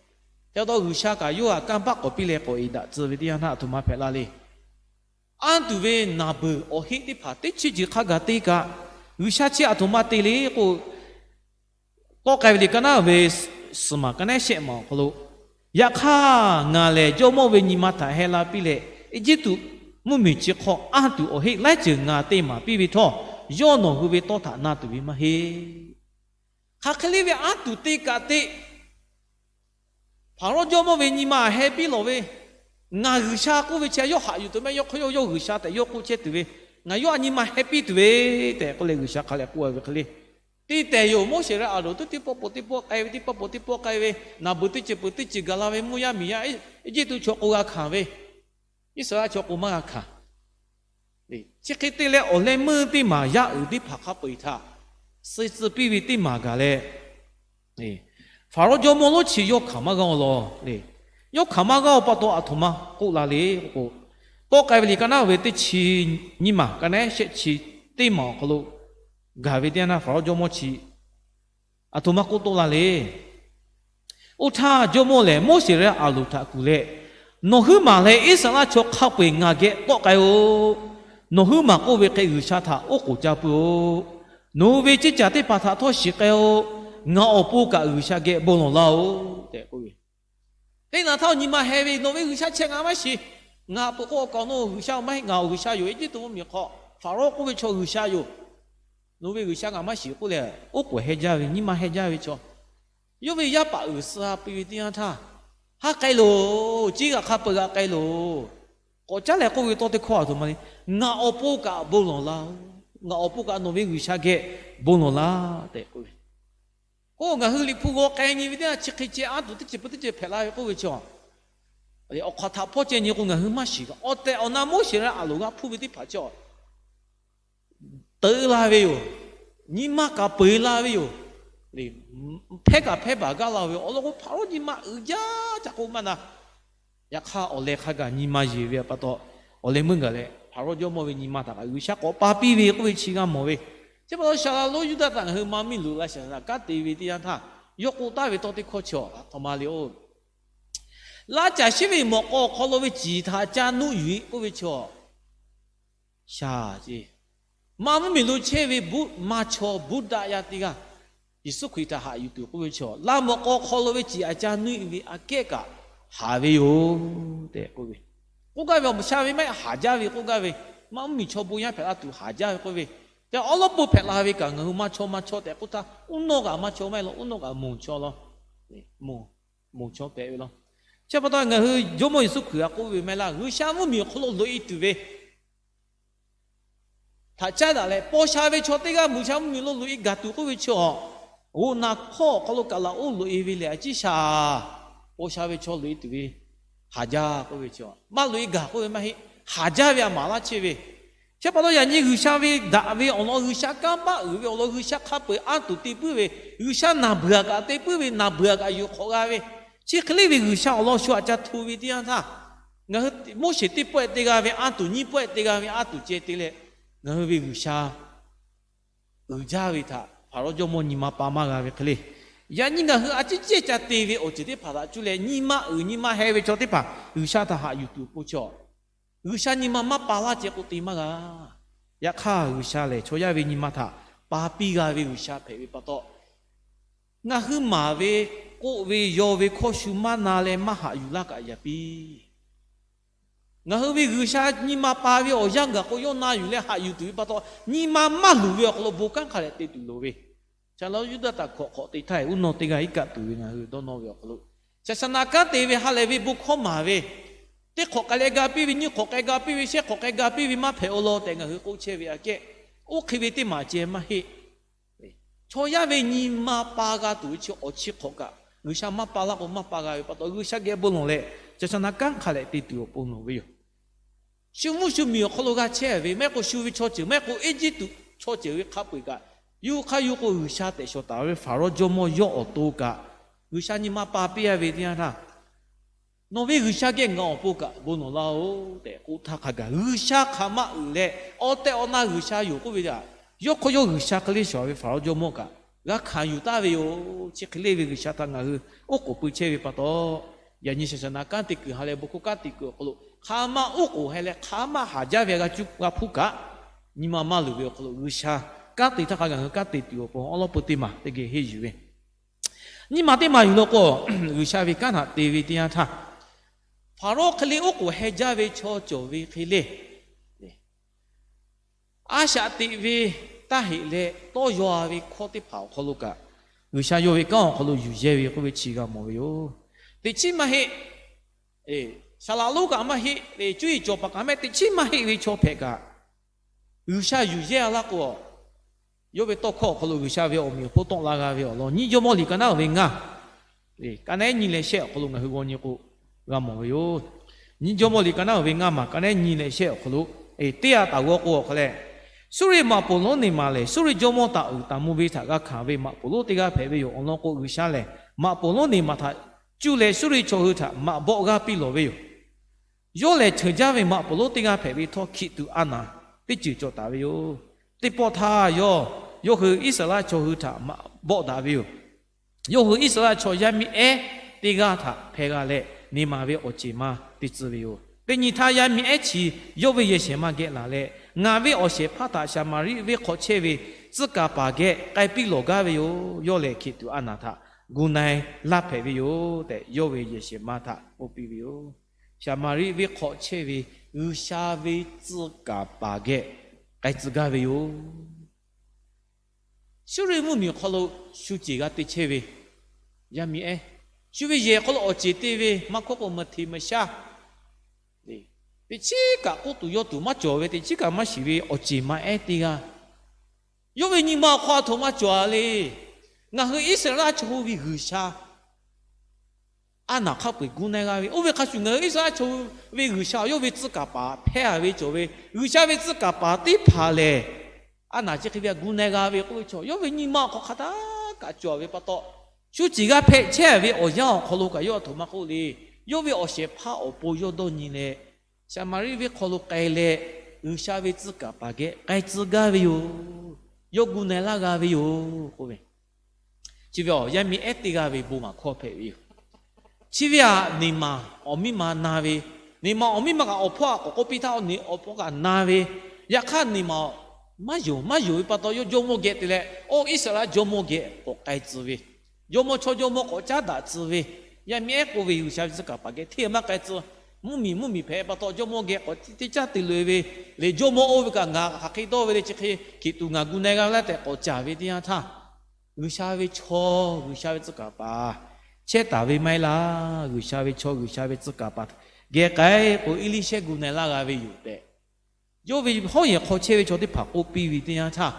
Chi pa taw G'uiˬsha kaꞈ yawˇ htaꞈ kanˇ paˆ k'awꞈ piˇ leh k'awꞈ eˍ daꞈ tcuh ve teˇ yanˇ htaˇ aˬ htoꞈ ma hpehꞈ la le. Anˇ tuˬ ve naˬ beuˬ awˬ heˆ teˇ hpaˍ teˇ chiˇ ceuˬ hk'a gaˬ te kaꞈ, G'uiˬsha chi aˬ htoꞈ ma te le k'o, tawˆ k'ai ve liꞈ ka naˉ ve suhˍ maˬ ka nehˉ shehˆ maˬ awˬ hk'aw lo, Yaꞈ hk'aˇ, ngaˬ lehˬ jawˇmawˇ ve nyi ma htaꞈ heh la piˇ leh, Eˇjiˇtuꞈ mvuhˇmiˬ chi hk'aw anˇ tuˬ awˬ heˆ laiˉ ceuˬ ngaˬ te maˍ piˇ ve htawˇ, yawˇ nawˬ hui ve tawˇ htaꞈ na tuˬ ve maˇ heˆ. Hk'aˬ hk'e le ve anˇ tuˬ te kaꞈ te, Hpaˍrawˇ jawˇmawˇ ve nyi ma heh piˇ lawˬ ve, ngaˬ G'uiˬsha k'oˆ ve chi yawˇ haꞈ yuˬ tuˬ mehˆ, yawˇ hk'aw yawˇ yawˇ G'uiˬsha tehꞈ yawˇ k'oˆ chehˇ tuˬ ve, ngaˬ yawˇ a nyi ma heh piˇ tuˬ ve tehꞈ k'oˆ leh G'uiˬsha hk'a lehˬ k'oˆ ve hk'e le. Teˇ tehˬ yoˬ. Moˉseˍ leh Aˍronˍ teˇ pawˆ po teˇ pawˆ k'ai ve, teˇ pawˆ po teˇ pawˆ k'ai ve, naˬ beuˬ teˇ ceuˬ peuˬ teˇ ceuˬ gaˬ la ve, mvuhˇ yaˇ miˬ yaˇ Eˇjiˇtuꞈ chaw k'o g'a hkanˍ ve, Iˉsaˍreˍlaˆ chaw k'o maˇ g'a hkanˍ. Chi hk'e te leh awˬ leh meuˇ teˇ maˬ yaˇ uiˍ teˇ hpaˍ hk'a peu-eˬ htaꞈ suh tcuh piˇ ve teˇ maˬ gaˬ leh, Hpaˍrawˇ jawˇmawˇ lonˉ chi yawˇ hkanˍ maˇ g'a-oˬ law le. Yawˇ hkanˍ maˇ g'a-oˬ pa taw aˬ htoꞈ ma k'oˆ la le k'o, tawˆ k'ai ve liꞈ ka naˉ ve teˇ chi nyiˇ maˬ ka nehˉ shehˆ chi teˇ maˬ awˬ hk'aw lo gaˬ ve teˇ yanˇ htaˇ Hpaˍrawˇ jawˇmawˇ chi aˬ htoꞈ ma k'oˆ tawˆ la le. Oˇ htaˇ jawˇmawˇ lehˬ, Moˉseˍ leh Aˍronˍ htaꞈ kuˬ leh, Nawˬ huiˉ maˬ leh Iˉsaˍreˍlaˆ chaw hk'a peu-eˬ ngaˬ geh tawˆ k'ai-oˬ. Nawˬ huiˉ maˬ k'oˆ ve hk'e G'uiˬsha htaꞈ oˉ k'oˍ ca pui-oˬ. Nawˬ hui ve ceˇ caˬ teˇ hpaˍ htaꞈ htawˇ shiˍ k'ai-oˬ. Ngaˬ awˬ pon kaꞈ G'uiˬsha geh bon lawˬ laˇ-oˬ tehꞈ k'oˆ ve. Hk'e naˬ htaˇ nyi ma heh ve, Nawˬ ve G'uiˬsha chehˇ ngaˬ maˇ shiˍ. Ngaˬ peuˬ k'o awˬ kaˍ awˬ naw G'uiˬsha maˇ heˆ, ngaˬ awˬ G'uiˬsha yoˬ, Eˇjiˇtuꞈ mvuhˇmiˬ hk'aw Hpaˍrawˇ k'oˆ ve chaw G'uiˬsha yoˬ. Nawˬ ve G'uiˬsha ngaˬ maˇ shiˍ k'oˆ leh, oˉ k'oˍ heh jaˇ ve, nyi ma heh jaˇ ve chaw, yawˇ ve yaˇ paˍ uiˍ suh-a pui ve teˇ yanˇ htaˇ, Haˉ k'ai loˬ. Ciˇ g'aꞈ hk'a peu-eˬ g'aꞈ k'ai loˬ. K'awꞈ caˉ leh k'oˆ ve tawˇ teˇ hkawˇ aˬ htoꞈ ma le. Ngaˬ awˬ pon kaꞈ bon lawˬ laˇ-oˬ. Ngaˬ awˬ pon kaꞈ nawˬ ve G'uiˬsha geh bon lawˬ laˇ tehꞈ k'oˆ ve. K'o ngaˬ hui Liꞈ hpu g'aw k'ai nyi ve teˇ yanˇ, chi hk'e ceh anˇ tuˬ teˇ ceuˬ peuˬ teˇ ceuˬ hpehꞈ la ve k'oˆ ve chaw, awˬ hk'aw htaꞈ hpawˇ ceh nyi k'o ngaˬ hui maˇ shiˍ kaꞈ, awˬ tehˬ awˬ na Moˉseˍ leh Aˍronˍ g'a hpuˇ ve teˇ hpaˍ chi teuꞈ la ve yoˬ. Nyi ma kaꞈ peu-eˬ la ve yoˬ. Hpehˇ kaꞈ hpehˇ baˬ gaˇ la ve awˬ lawn k'o, Hpaˍrawˇ nyi ma uiˍ jaˇ ca k'oˆ maˇ na. Yaꞈ hk'aˇ awˬ leh hk'a gaˬ nyi ma yeˬ ve pa taw, awˬ leh meuˇ gaˬ leh Hpaˍrawˇ jawˇmawˇ ve nyi ma htaꞈ kaꞈ G'uiˬsha k'awꞈ pa piˇ ve k'oˆ ve chi g'a mawˬ ve. Chi pa taw Saˍlaˍ lonˉ Yuˇdaꞈ htaꞈ ngaˬ hui maˇ miˇ luˬ la shaˍ naˍ kanˉ te ve teˇ yanˇ htaˇ, yawˇ k'oˆ taˍ ve tawˇ teˇ hkawˇ chi aˬ htoꞈ ma le-oˬ. Laˇ caˬ shiˉ ve mawꞈ k'aw awˬ hk'aw lo ve ciˍ htaꞈ ca nuˆ yuˬ-e k'oˆ ve chaw shaˍ ce. Maˇ mvuhˇmiˬ lo chehˇ ve buˆ maˇ chaw Buddha yaˇ teˇ g'aˇ Yeˍsuˆ Hkriꞈ htaꞈ haꞈ yuˬ tuˬ k'oˆ ve chaw, laˇ mawꞈ k'aw hk'aw lo ve ciˍ aꞈ ca nuˆ ve aꞈ kehˉ kaꞈ haˍ ve yoˬ tehꞈ k'oˆ ve. K'oˆ gaˇ ve awˬ sha ve maˇ heˆ, haˍ jaˇ ve k'oˆ gaˇ ve. Maˇ mvuhˇmiˬ chaw bon yaˇ hpehꞈ la tuˬ haˍ jaˇ ve k'oˆ ve. Te awˉ lawˉ pon hpehꞈ la ve kaꞈ ngaˬ hui maˇ chaw maˇ chaw tehꞈ k'oˆ htaˇ, uˉ nawˇ kaꞈ maˇ chaw maˇ heˆ law, uˉ nawˇ kaꞈ moˬ chaw law, moˬ chaw hpehꞈ ve law. Chi pa taw ngaˬ hui Jawˇmawˇ Yeˍsuˆ Hkriꞈ htaꞈ k'oˆ ve maˇ heˆ laˇ, G'uiˬsha mvuhˇmiˬ awˬ hk'aw lo loꞈ-e tuˬ ve htaꞈ caˉ daꞈ leh, paw sha ve chaw teˇ g'aˇ G'uiˬsha mvuhˇmiˬ lo loꞈ-e gaˬ tuˬ k'oˆ ve chi awˬ, g'oꞈ naˬ hkawˇ awˬ hk'aw lo kaꞈ laꞈ oˇ loꞈ-e ve lehˬ a ciˉ shaˍ. Paw sha ve chaw loꞈ-e tuˬ ve haˍ jaˇ k'oˆ ve chi, maˇ loꞈ-e gaˬ k'oˆ ve maˇ heˆ, haˍ jaˇ ve a maˍ laˇ chehˇ ve. Chi pa taw yaꞈ nyi G'uiˬsha ve daꞈ ve awˬ lawn, G'uiˬsha kanˉ paˆ uiˍ ve awˬ lawn, G'uiˬsha hk'a peu-eˬ anˇ tuˬ te puiˉ ve, G'uiˬsha naˬ beuˬ-a kaꞈ te puiˉ ve, naˬ beuˬ-a kaꞈ yuˬ hk'awꞈ g'a ve, chi hk'e le ve G'uiˬsha awˬ lawn shu aꞈ ca hto ve teˇ yanˇ htaˇ, ngaˬ hui Moˉseˍ teˇ pawehˇ te g'a ve anˇ tuˬ, nyiˇ pawehˇ te g'a ve anˇ tuˬ ceh te leh, ngaˬ hui ve G'uiˬsha uiˍ jaˇ ve htaꞈ Hpaˍrawˇ jawˇmawˇ nyi ma pa maˇ g'a ve hk'e le. Yaꞈ nyi ngaˬ hui a ciˉ cehˇ ca te ve awˬ ceuˬ teˇ hpaˍ htaꞈ cuˇ leh nyi ma uiˍ nyi ma heh ve chaw teˇ hpaˍ G'uiˬsha htaꞈ haꞈ yuˬ tuˬ awˬ pon chi, G'uiˬsha nyi ma maˇ pa laˇ ceh k'o te maˇ g'a. Yaꞈ hk'aˇ G'uiˬsha lehˬ chaw yaˇ ve nyi ma htaꞈ pa piˇ g'a ve G'uiˬsha hpehꞈ ve pa taw, ngaˬ hui maˍ ve, k'oˆ ve, yaw ve hkawˇ shu maˇ na leh maˇ haꞈ yuˬ laˇ kaꞈ yaꞈ piˇ. Ngaˬ hui ve G'uiˬsha nyi ma pa ve awˬ yanˇ gaˬ k'o yawˇ na yuˬ leh haꞈ yuˬ tuˬ ve pa taw, nyi ma maˇ luˬ ve awˬ hk'aw lo bon kanˉ hk'a dehꞈ te tuˬ loˍ ve. Saˍlaˍ lonˉ Yuˇdaꞈ htaꞈ hkawꞈ hk'awꞈ te htaˇ, uˉ nawˇ teˇ g'aˇ iˉ kaˆ tuˬ ve ngaˬ hui dawˇ nawˇ ve awˬ hk'aw lo, shaˍ shaˍ naˍ kanˉ te ve ha lehˬ ve bon hkawˇ maˍ ve, teˇ hk'awꞈ k'ai leh ga piˇ ve, nyiˇ hk'awꞈ k'ai ga piˇ ve, shehˆ hk'awꞈ k'ai ga piˇ ve maˇ hpehꞈ-o law tehꞈ ngaˬ hui k'oˆ chehˇ ve aꞈ kehˉ, oˇ hk'e ve teˇ maˬ ceh maˇ heˆ. Chaw yaˇ ve nyi ma pa g'a tuˬ ve chi awˬ chi hk'awꞈ kaꞈ, G'uiˬsha maˇ pa laˇ k'o maˇ pa g'a ve pa taw, G'uiˬsha geh bon lawˬ leh, shaˍ shaˍ naˍ kanˉ hk'a lehꞈ te tuˬ awˬ pon nawˬ ve yoˬ. Shu mvuhˇ shu miˬ awˬ hk'aw lo g'a chehˇ ve, maˇ heˆ k'o shu ve chaw ceuˬ, maˇ heˆ k'o Eˇjiˇtuꞈ chaw ceuˬ ve hk'a peu-eˬ kaꞈ, yuˇ hk'aˇ yuˇ k'o G'uiˬsha tehꞈ shawˍ taˍ ve Hpaˍrawˇ jawˇmawˇ yawˇ awˬ to kaꞈ, G'uiˬsha nyi ma pa piˇ-a ve teˇ yanˇ htaˇ, Nawˬ ve G'uiˬsha geh ngaˬ awˬ pon kaꞈ bon lawˬ laˇ-oˬ tehꞈ k'oˆ htaˇ hk'a gaˬ, G'uiˬsha hk'aˬ ma uiˍ leh, awˬ tehˬ awˬ na G'uiˬsha yoˬ k'oˆ ve htaꞈ, yawˇ hk'aw yawˇ G'uiˬsha hk'e le shawˍ ve Hpaˍrawˇ jawˇmawˇ kaꞈ g'a hkanˍ yuˬ taˍ ve yoˬ. Chi hk'e le ve G'uiˬsha htaꞈ ngaˬ hui oˉ k'oˍ pui chehˇ ve pa taw, yaꞈ nyi shaˍ shaˍ naˍ kanˉ te kuiˬ ha lehˬ bon hkawˇ kanˉ te kuiˬ awˬ hk'aw lo hk'aˬ ma oˉ k'oˍ heh leh hk'aˬ ma haˍ jaˇ ve g'a cuˇ g'a hpuˇ kaꞈ, nyi ma maˇ luˬ ve awˬ hk'aw lo G'uiˬsha kanˉ te htaˇ hk'a gaˬ ngaˬ hui kanˉ te tuˬ awˬ pon awˉ lawˉ peu teˇ maˬ teˇ geh henˇ yuˬ ve, nyi ma teˇ maˬ yuˬ law k'o, G'uiˬsha ve kanˉ htaꞈ te ve teˇ yanˇ htaˇ, Hpaˍrawˇ hk'e le oˉ k'oˍ heh jaˇ ve chaw cawˬ ve hk'e le, a shaꞈ teꞈ ve taˇ heꞈ leh tawˇ yaw-a ve hkawˇ teˇ hpaˍ awˬ hk'aw lo kaꞈ, G'uiˬsha yawˇ ve kanˉ awˬ hk'aw lo yuˬ yehˇ ve k'oˆ ve chi g'a mawˬ ve yoˬ. Teꞈ chiˉ maˇ heˆ, saˍ laꞈ lonˉ kaꞈ maˇ heˆ, cuˇ yiˍ cawˬ paˍ kaꞈ maˇ heˆ, teꞈ chiˉ maˇ heˆ ve chaw hpehꞈ kaꞈ, G'uiˬsha yuˬ yehˇ-a laˇ k'o, yawˇ ve tawˇ hkawˇ awˬ hk'aw lo G'uiˬsha ve awˬ meꞈ awˬ hponˇ tawˆ la g'a ve awˬ lawn, Nyiˇ Jawˇmawˇ liꞈ ka naˉ uiˍ ve ngaˇ, ka naˉ nyi leh shehˆ awˬ hk'aw lo ngaˬ hui g'aw nyi k'o, g'a mawˬ ve yoˬ. Nyiˇ Jawˇmawˇ liꞈ ka naˉ uiˍ ve ngaˇ maˬ ka naˉ nyi leh shehˆ awˬ hk'aw lo, teˇ g'aˇ taˍ g'aw k'o awˬ hk'a leh, Suˇriˆ maꞈ poˍ lonˉ neˬ maˬ lehˬ, Suˇriˆ jawˇmawˇ taˍ uiˍ taˍ mvuh ve htaꞈ g'a hkanˍ ve maꞈ poˍ lonˉ teˇ g'aˇ hpehꞈ ve yoˬ. Awˬ lawn k'o, G'uiˬsha lehˬ maꞈ poˍ lonˉ neˬ maˬ htaꞈ cuˇ leh Suˇriˆ chaw hui htaꞈ maꞈ bawˆ g'aˇ piˇ lawˬ ve yoˬ. Yawˇ lehˬ, cheuˬ jaˇ ve maꞈ poˍ lonˉ teˇ g'aˇ hpehꞈ ve htawˇ, hkiˆ tuꞈ a naˍ teˇ ceuˬ cawˬ taˍ ve yoˬ. Teˇ pawˆ htaˇ yawˇ, yawˇ hui Iˉsaˍreˍlaˆ chaw hui htaꞈ maꞈ bawˆ daꞈ ve yoˬ. Yawˇ hui Iˉsaˍreˍlaˆ chaw yaˇ miˇ ehˉ teˇ g'aˇ htaꞈ hpeh g'a leh, neˇ maˬ ve awˬ ceˬ ma te tcuh ve yoˬ. Teˇ nyi htaˇ, yaˇ miˇ ehˉ chi yawˇ ve yehˬ shehˍ ma geh laˬ leh, Ngaˬ ve awˬ shehˍ hpaˇ htaꞈ Saˍmaˍriˆ venˇ hk'aw chehˇ ve tcuh kaˍ paˍ geh k'ai piˇ lawˬ gaˇ ve yoˬ. Yawˇ lehˬ, hkeꞈ tuꞈ a naˍ htaꞈ gu na-e laˇ hpehꞈ ve yoˬ tehꞈ, yawˇ ve yehˬ shehˍ ma htaꞈ k'oˆ piˇ ve yoˬ. Saˍmaˍriˆ venˇ hk'aw chehˇ ve G'uiˬsha ve tcuh kaˍ paˍ geh k'ai tcuh gaˇ ve yoˬ. Suˇriˆ mvuhˇmiˬ awˬ hk'aw lo shu ceˬ g'a te chehˇ ve yaˇ miˇ ehˉ, shu ve yehˬ hk'aw lo awˬ ceˬ te ve maˇ hkawˇ k'o, maˇ hteˇ maˇ shaˉ, teꞈ chiˉ kaꞈ k'oˆ tuˬ yaw tuˬ maˇ cawˬ ve, teꞈ chiˉ kaꞈ maˇ shiˍ ve awˬ ceˬ ma ehˉ teˇ g'aˇ, yawˇ ve nyi ma awˬ hk'aw a htoꞈ ma cawˬ a le. Ngaˬ hui Iˉsaˍreˍlaˆ chaw hui ve G'uiˬsha a naˍ hk'a peu-eˬ gu na-e g'a ve, oˇ ve hk'a shuˍ ngaˬ hui Iˉsaˍreˍlaˆ chaw hui ve G'uiˬsha yawˇ ve tcuh kaˍ paˍ hpehˇ a ve cawˬ ve, G'uiˬsha ve tcuh kaˍ paˍ teˇ hpaˍ lehˬ, a naˍ chi hk'e ve a gu na-e g'a ve k'oˆ ve chaw, yawˇ ve nyi ma awˬ hk'aw hk'a htaˇ kaꞈ cawˬ ve pa taw, shu ceˬ g'a hpehꞈ chehˇ ve awˬ yanˇ awˬ hk'aw lo kaꞈ yawˇ a htoꞈ ma k'oˆ le. Yawˇ ve awˬ shehˍ hpaˇ awˬ pon yawˇ dawˇ nyi leh, Saˍmaˍriˆ venˇ hk'aw lo k'ai leh, G'uiˬsha ve tcuh kaˍ paˍ geh k'ai tcuh gaˇ ve yoˬ. Yawˇ gu na-e laˇ g'a ve yoˬ k'oˆ ve, chi ve awˬ yaˇ miˇ ehˉ teˇ g'aˇ ve bon maˍ hkawˇ hpehꞈ ve yoˬ. Chi ve aꞈ, neˇ maˬ awˬ miˇ ma na ve, neˇ maˬ awˬ miˇ ma kaꞈ awˬ hpawˇ aꞈ k'awꞈ k'oˆ piˇ htaˇ, awˬ hpawˇ kaꞈ na ve, yaꞈ hk'aˇ neˇ maˬ maˇ yonˍ, maˇ yonˍ ve pa taw, yawˇ jawˇmawˇ geh te leh, oˇ Iˉsaˍreˍlaˆ jawˇmawˇ geh k'awꞈ k'ai tcuh ve, jawˇmawˇ chaw jawˇmawˇ k'awꞈ caˉ daꞈ tcuh ve, yaˇ miˇ ehˉ k'oˆ ve G'uiˬsha ve tcuh kaˍ paˍ geh hteˇ maˇ k'ai tcuh. Mvuhˇmiˬ mvuhˇmiˬ hpehꞈ pa taw, jawˇmawˇ geh k'awꞈ teˇ caˉ te loꞈ-e ve, lehˬ jawˇmawˇ oˇ ve kaꞈ ngaˬ hk'aˬ hk'e dawˇ ve le, chi hk'e hkeꞈ tuꞈ ngaˬ gu na-e g'a ve laˇ tehꞈ k'awꞈ caˍ ve teˇ yanˇ htaˇ, G'uiˬsha ve chaw, G'uiˬsha ve tcuh kaˍ paˍ chehˇ taˍ ve maˇ heˆ laˇ. G'uiˬsha ve chaw, G'uiˬsha ve tcuh kaˍ paˍ geh k'ai k'o, Eˇliˇshehˇ gu na-e laˇ g'a ve yoˬ tehꞈ, yawˇ ve hawˉ yehˬ hk'aw chehˇ ve chaw teˇ hpaˍ k'oˆ piˇ ve teˇ yanˇ htaˇ,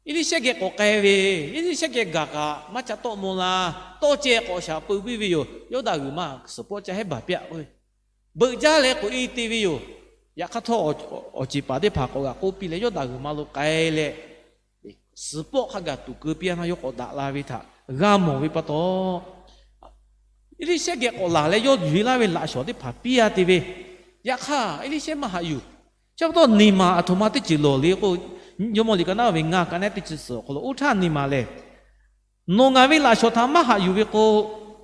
Eˇliˇshehˇ geh k'awꞈ k'ai ve, Eˇliˇshehˇ geh gaˬ kaꞈ maˇ ca tawˆ maw la. Tawˇ ceh k'awꞈ shaˍ peu piˇ ve yoˬ. Yawˇ daꞈ g'uiˬ ma suhˍ pawˆ ca hehˉ baˬ piˇ-a k'oˆ ve, beuꞈ jaˇ leh k'oꞈ-e te ve yoˬ. Yaꞈ hk'aˇ htawˇ, awˬ ceˬ paˍ teˇ hpaˍ k'awꞈ g'aꞈ k'oˆ piˇ leh, yawˇ daꞈ g'uiˬ ma lo k'ai leh, suhˍ pawˆ hk'a gaˬ tuˬ keu piˇ-a na, yawˇ k'awꞈ daꞈ la ve htaꞈ g'a mawˬ ve pa taw, Eˇliˇshehˇ geh k'awꞈ laˬ leh yawˇ yuˬ-e laˇ ve laꞈ shawˍ teˇ hpaˍ piˇ-a te ve. Yaꞈ hk'aˇ Eˇliˇshehˇ maˇ haꞈ yuˬ. Chi pa taw, neˇ maˬ aˬ htoꞈ ma teˇ ceuˬ lawˬ le k'o, Jawˇmawˇ liꞈ ka naˉ ve ngaˇ ka naˉ teˇ chi suhˍ awˬ hk'aw lo, oˇ htaˇ neˇ maˬ lehˬ, Nawˬ ngaˬ ve laꞈ shawˍ htaꞈ maˇ haꞈ yuˬ ve k'o,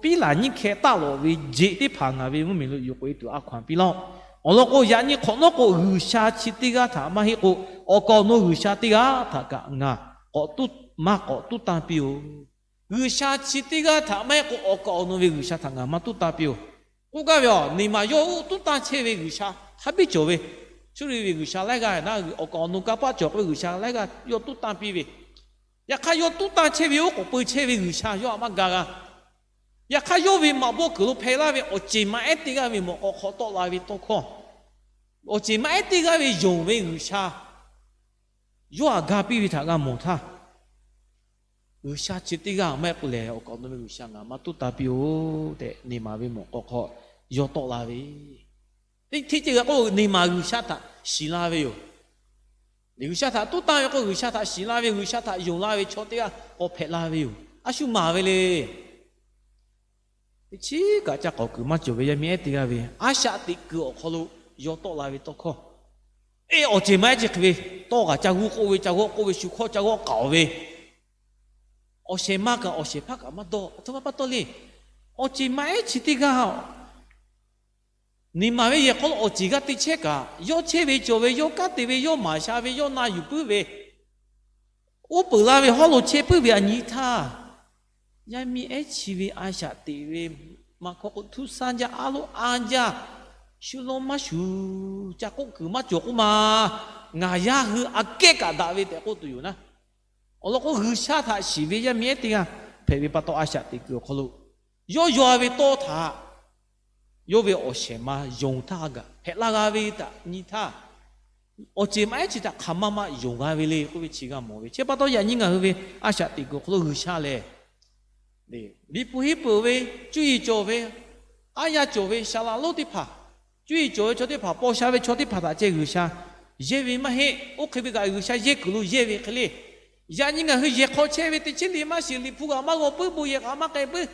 piˉ laˬ nyiˉ hkeh taˆ lawꞈ ve jeꞈ teˇ hpaˍ ngaˬ ve mvuhˇmiˬ lo yuˬ k'oꞈ-e tuˬ a hkaw-anˬ piˇ laˇ-oˆ. Awˬ lawn k'o, yaꞈ nyi hk'awꞈ nawˉ k'o, G'uiˬsha chi teˇ g'aˇ htaꞈ maˇ heˆ k'o, awˬ kaˍ awˬ nu g'uiˬsha teˇ g'aˇ htaꞈ kaꞈ ngaˬ k'awꞈ tuˉ, maˇ k'awꞈ tuˉ tanˇ piˇ-oˬ. G'uiˬsha chi teˇ g'aˇ htaꞈ maˇ heˆ k'o, awˬ kaˍ awˬ nu ve g'uiˬsha htaꞈ ngaˬ maˇ tuˉ tanˇ piˇ-oˬ. K'oˆ gaˇ ve aˬ, neˇ maˬ yawˇ uˉ tuˉ tanˇ chehˇ ve g'uiˬsha hk'a biˇ cawˬ ve, Suˇriˆ ve g'uiˬsha laiˉ g'aˇ na, awˬ kaˍ awˬ nu kanˇ paˆ cawˬ k'oˆ ve g'uiˬsha laiˉ g'aˇ yawˇ tuˉ tanˇ piˇ ve. Yaꞈ hk'aˇ, yawˇ tuˉ tanˇ chehˇ ve oˉ k'oˍ pui chehˇ ve g'uiˬsha yawˇ htaꞈ maˇ ga g'a. Yaꞈ hk'aˇ, yawˇ ve maꞈ bawˆ kuiˬ lo hpehꞈ laˇ ve awˬ ceˬ maꞈ ehˉ teˇ g'aˇ ve mawꞈ k'aw hk'aw tawˆ la ve tawˇ hkawˇ, awˬ ceˬ maꞈ ehˉ teˇ g'aˇ ve yonˍ ve g'uiˬsha yawˇ htaꞈ ga piˇ ve htaꞈ g'a mawˬ htaˇ, G'uiˬsha chi teˇ g'aˇ maˇ heˆ k'o lehˬ, awˬ kaˍ awˬ nu ve g'uiˬsha ngaˬ maˇ tuˉ tanˇ piˇ-oˬ tehꞈ, neˇ maˬ ve mawꞈ k'aw hk'aw yawˇ tawˆ la ve. Teˇ hteˇ ceuˬ g'a k'o, neˇ maˬ g'uiˬsha htaꞈ shiˍ la ve yoˬ. G'uiˬsha htaꞈ tuˉ tanˇ ve k'o, g'uiˬsha htaꞈ shiˍ la ve, g'uiˬsha htaꞈ yonˍ la ve chaw teˇ g'aˇ k'awꞈ hpehꞈ la ve yoˬ. A shu maˍ ve le. Teˇ chiˉ kaꞈ ca k'awꞈ kuiˬ maˇ cawˬ ve yaˇ miˇ ehˉ teˇ g'aˇ ve a shaꞈ teꞈ kuiˬ awˬ hk'aw lo yawˇ tawˆ la ve tawˇ hkawˇ, eˇ, awˬ ceˬ maꞈ ehˉ chi hk'e ve tawˇ kaꞈ ca g'uˇ k'oˆ ve, ca g'awˇ k'oˆ ve, shu hkawˇ ca g'awˇ k'aoˍ ve, awˬ shehˍ ma kaꞈ awˬ shehˍ hpaˇ kaꞈ maˇ dawˇ. Aˬ htoꞈ ma pa taw le. Awˬ ceˬ maꞈ ehˉ chi teˇ g'aˇ neˇ maˬ ve yehˬ hk'aw lo awˬ ceˬ g'a te chehˇ kaꞈ, yawˇ chehˇ ve cawˬ ve, yawˇ kanˉ te ve, yawˇ maˍ sha ve, yawˇ na yuˬ puiˉ ve, uˉ peunˍ la ve hawˉ lo chehˇ puiˉ ve aꞈ nyi htaˇ, yaˇ miˇ ehˉ chi ve a shaꞈ teꞈ ve maˇ hkawˇ k'o, htuˇ saˇ jaˇ, aˉ loˉ aˇ jaˇ, shu lawˇ maˇ shuˍ, ca k'oˆ kuiˬ maˇ cawˬ k'oˆ ma, ngaˬ yaˇ hui aꞈ kehˉ kaꞈ daꞈ ve tehꞈ k'oˆ tuˬ yoˬ naˉ. Awˬ lawn k'o, G'uiˬsha htaꞈ shiˍ ve yaˇ miˇ ehˉ teˇ g'aˇ hpehꞈ ve pa taw, a shaꞈ teꞈ kuiˬ awˬ hk'aw lo yawˇ yaw ve tawˇ htaꞈ yawˇ ve awˬ shehˍ ma yonˍ htaˇ kaꞈ hpehꞈ la g'a ve htaꞈ nyi htaˇ, awˬ ceˬ maꞈ ehˉ chi htaꞈ hk'aˬ ma ma yonˍ g'a ve le k'oˆ ve chi g'a mawˬ ve. Chi pa taw, yaꞈ nyi ngaˬ hui ve a shaꞈ teꞈ kuiˬ awˬ hk'aw lo G'uiˬsha lehˬ, Liꞈ hpu henˇ peuˬ ve, cuˇ yiˍ cawˬ ve, aˉ yaˇ cawˬ ve, shaˍ laꞈ lonˉ teˇ hpaˍ, cuˇ yiˍ cawˬ ve chaw teˇ hpaˍ, paw sha ve chaw teˇ hpaˍ htaꞈ ceh G'uiˬsha yehˇ ve maˇ heˆ. Oˇ hk'e ve kaꞈ G'uiˬsha yehˇ kuiˬ lo yehˇ ve hk'e le. Yaꞈ nyi ngaˬ hui yehˬ hk'aw chehˇ ve teˇ chiˉ liꞈ maˇ shiˍ, Liꞈ hpu g'aꞈ maˇ g'aw puiˉ, bon yehˬ g'aꞈ maˇ k'ai puiˉ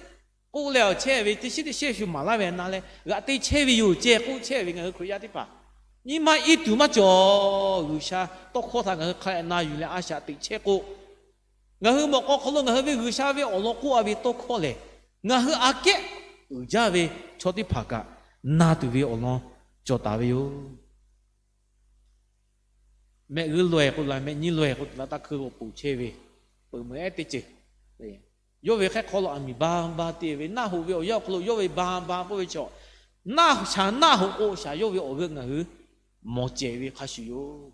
k'oˆ leh awˬ chehˇ ve teˇ chiˉ teˇ shehˇ shu maˍ laˇ ve na leh g'aꞈ te chehˇ ve yoˬ ceh k'oˆ chehˇ ve ngaˬ hui Hkriꞈ yaˇ teˇ hpaˍ, nyi ma i tuˬ maˇ cawˬ. G'uiˬsha tawˇ hkawˇ htaꞈ ngaˬ hui hk'a dehꞈ na yuˬ leh a shaꞈ teꞈ chehˇ k'o, ngaˬ hui mawꞈ k'aw hk'aw lo ngaˬ hui ve G'uiˬsha ve awˬ lawn k'oˆ a ve tawˇ hkawˇ lehˬ, ngaˬ hui aꞈ kehˉ uiˍ jaˇ ve chaw teˇ hpaˍ kaꞈ na tuˬ ve awˬ lawn cawˬ taˍ ve yoˬ. Mehˆ g'uˇ laweh k'o la, mehˆ nyiˇ laweh k'o la, taˇ hkui lo ponˬ chehˇ ve peuˬ meuˬ ehˉ teˇ ceuˬ. Yawˇ ve hk'e hk'aw lo aˬ miˍ ba ba te ve naˆ hoꞈ ve awˬ yanˇ awˬ hk'aw lo yawˇ ve ba ba k'oˆ ve chaw, naˆ shaˍ naˆ hoꞈ k'o shaˍ yawˇ ve awˬ g'euˆ ngaˬ hui mawˬ cehˬ ve hk'a shuˍ yoˬ.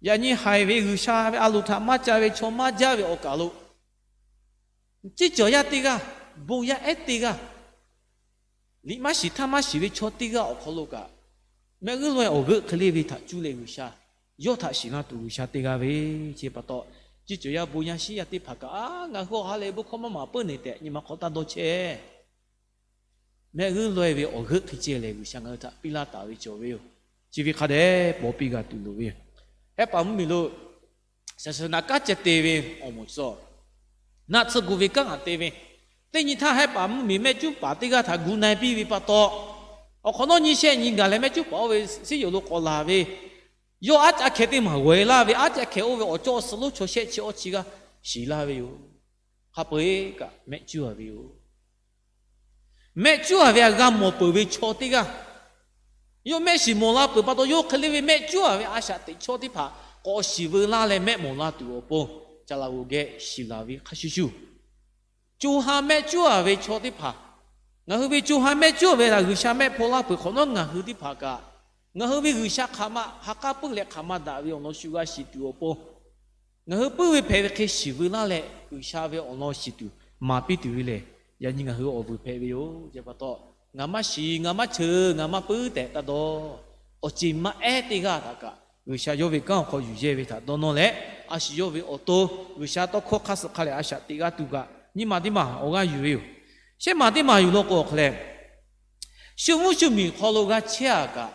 Yaꞈ nyi haiˬ ve G'uiˬsha ve a loˍ htaꞈ maˇ ca ve chaw maˇ jaˇ ve awˬ kaˬ lo, ciˉ cawˬ yaˇ teˇ g'aˇ, bon yaˇ ehˉ teˇ g'aˇ, liꞈ maˇ shiˍ htaˇ maˇ shiˍ ve chaw teˇ g'aˇ awˬ hk'aw lo kaꞈ, mehˆ g'uˇ laweh awˬ g'euˆ hk'e le ve htaꞈ cuˇ leh G'uiˬsha, yawˇ htaꞈ shiˍ laˇ tuˬ G'uiˬsha teˇ g'aˇ ve, chi pa taw, ciˉ cawˬ yaˇ bon yaˇ shiˉ yaˇ teˇ hpaˍ kaꞈ, a, ngaˬ hui awˬ ha lehˬ bon hkawˇ maˇ maˍ peuˬ neˬ tehꞈ nyi ma hk'aw taˇ dawˇ chehˇ. Mehˆ g'uˇ laweh ve awˬ g'euˆ hk'e ceh lehˬ G'uiˬsha ngaˬ hui htaꞈ piˇ laˇ taˍ ve cawˬ ve yoˬ. Chi ve hk'a dehꞈ paw piˇ g'a tuˬ loˍ ve yoˬ. Hehˉ paˍ mvuhˇmiˬ lo shaˍ shaˍ naꞈ kanˉ ceh te ve awˬ moˍ suh, naˆ tsuhˇ gu ve kanˉ aꞈ te ve, teˇ nyi htaˇ hehˉ paˍ mvuhˇmiˬ mehˆ cuˉ paˍ teˇ g'aˇ htaꞈ gu na e piˇ ve pa taw, awˬ hk'awꞈ nawˉ nyiˇ shehˆ nyi gaˬ leh mehˆ cuˉ paˍ oˇ ve siˉ yoˬ lo k'awꞈ laˬ ve, yawˇ aˉ caˆ hkeh teˇ maˬ g'awˬ e laˇ ve, aˉ caˆ hkeh oˇ ve awˬ cawˇ awˬ suhˍ lonˉ chaw shehˆ chi awˇ chi g'aˇ shiˍ laˇ ve yoˬ. Hk'a peu-eˬ kaꞈ mehˆ cuˉ a ve yoˬ. Mehˆ cuˉ a ve aꞈ g'a mawˬ peuˬ ve chaw teˇ g'aˇ, yawˇ mehˆ shiˍ mawˬ la peuˬ pa taw, yawˇ hk'e le ve mehˆ cuˉ a ve a shaꞈ teꞈ chaw teˇ hpaˍ k'awꞈ shiˍ veu laˇ leh mehˆ mawˬ la tuˬ awˬ pon, ca la g'oꞈ geh shiˍ laˬ ve hk'a shuˍ shuˍ, co ha mehˆ cuˉ a ve chaw teˇ hpaˍ, ngaˬ hui ve co ha mehˆ cuˉ a ve htaꞈ G'uiˬsha mehˆ hpaw laˇ peuˬ hk'awꞈ nawˉ ngaˬ hui teˇ hpaˍ kaꞈ, ngaˬ hui ve G'uiˬsha hk'aˬ ma ha k'aˉ puiˉ leh hk'aˬ ma daꞈ ve awˬ lawn shu g'a shiˍ tuˬ awˬ pon, ngaˬ hui puiˉ ve hpehꞈ ve hk'e shiˍ veu laˇ leh G'uiˬsha ve awˬ lawn shiˍ tuˬ maˍ piˇ tuˬ ve lehˬ, yaꞈ nyi ngaˬ hui awˬ vuiˬ hpehꞈ ve yoˬ. Chi pa taw, ngaˬ maˇ shiˍ, ngaˬ maˇ cheuˬ, ngaˬ maˇ puiˉ tehꞈ taˇ dawˇ. Awˬ ceˬ maˇ ehˉ teˇ g'aˇ htaꞈ kaꞈ G'uiˬsha yawˇ ve kanˉ awˬ hk'aw yuˬ yehˇ ve htaꞈ dawˇ nawˇ leh, a shu yawˇ ve awˬ to G'uiˬsha tawˇ hkawˇ hk'aˇ suh hk'a lehˬ a shaꞈ teꞈ g'a tuˬ kaꞈ nyiˇ maˬ teˇ maˬ awˬ g'aˇ yuˬ ve yoˬ. Shehˆ maˬ teˇ maˬ yuˬ law k'o awˬ hk'aw leh, shu mvuhˇ shu miˬ hk'aw lo g'a chehˇ a kaꞈ,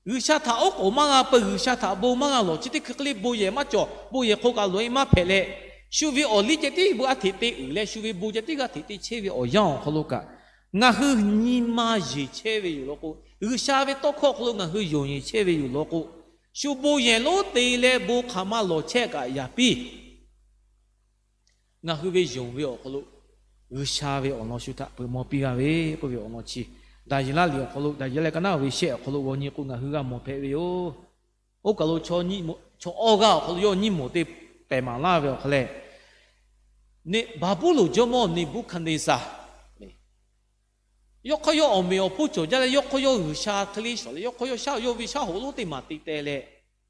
G'uiˬsha htaꞈ oˉ k'oˍ maˇ g'a peu, G'uiˬsha htaꞈ bon maˇ g'a lawˬ, chi teˇ hkui hk'e le bon yehˬ maˇ cawˬ, bon yehˬ hk'oˆ kaꞈ loꞈ e maˇ hpehꞈ leh, shu ve awˬ liˇ ceh tiˉ bon a hteꞈ te uiˍ leh, shu ve bon ceh tiˉ g'a hteꞈ te chehˇ ve awˬ yanˇ awˬ hk'aw lo kaꞈ, ngaˬ hui nyi ma yeˬ chehˇ ve yoˬ law k'o, G'uiˬsha ve tawˇ hkawˇ awˬ hk'aw lo ngaˬ hui yonˍ yeˬ chehˇ ve yoˬ law k'o, shu bon yehˬ lonˉ te leh bon hk'aˬ ma lawˬ chehˇ kaꞈ yaꞈ piˇ ngaˬ hui ve yonˍ ve awˬ hk'aw lo G'uiˬsha ve awˬ lawn shu htaꞈ peuˬ maw piˇ g'a ve k'oˆ ve awˬ lawn chi, Daˍyeˍlaˆ liꞈ awˬ hk'aw lo, Daˍyeˍlaˆ liꞈ ka naˉ ve shehˆ awˬ hk'aw lo g'aw nyi k'o ngaˬ hui g'a mawˬ hpehꞈ ve yoˬ. Oˇ kaˬ lo chaw awˇ g'aˇ awˬ hk'aw lo yawˇ nyiˇ moˍ te pehˬ maˍ laˇ ve awˬ hk'aw leh, Baˍbuˍlonˍ jawˇmawˇ Neˍbuˆhkaˍneˍsaˍ, yawˇ hk'aˇ yawˇ awˬ meꞈ awˬ hponˇ cawˬ jaˇ leh, yawˇ hk'aˇ yawˇ G'uiˬsha hk'e le shawˍ leh, yawˇ hk'aˇ yawˇ shaˉ yawˇ ve shaˉ hoꞈ lonˉ teˇ maˬ te teh leh,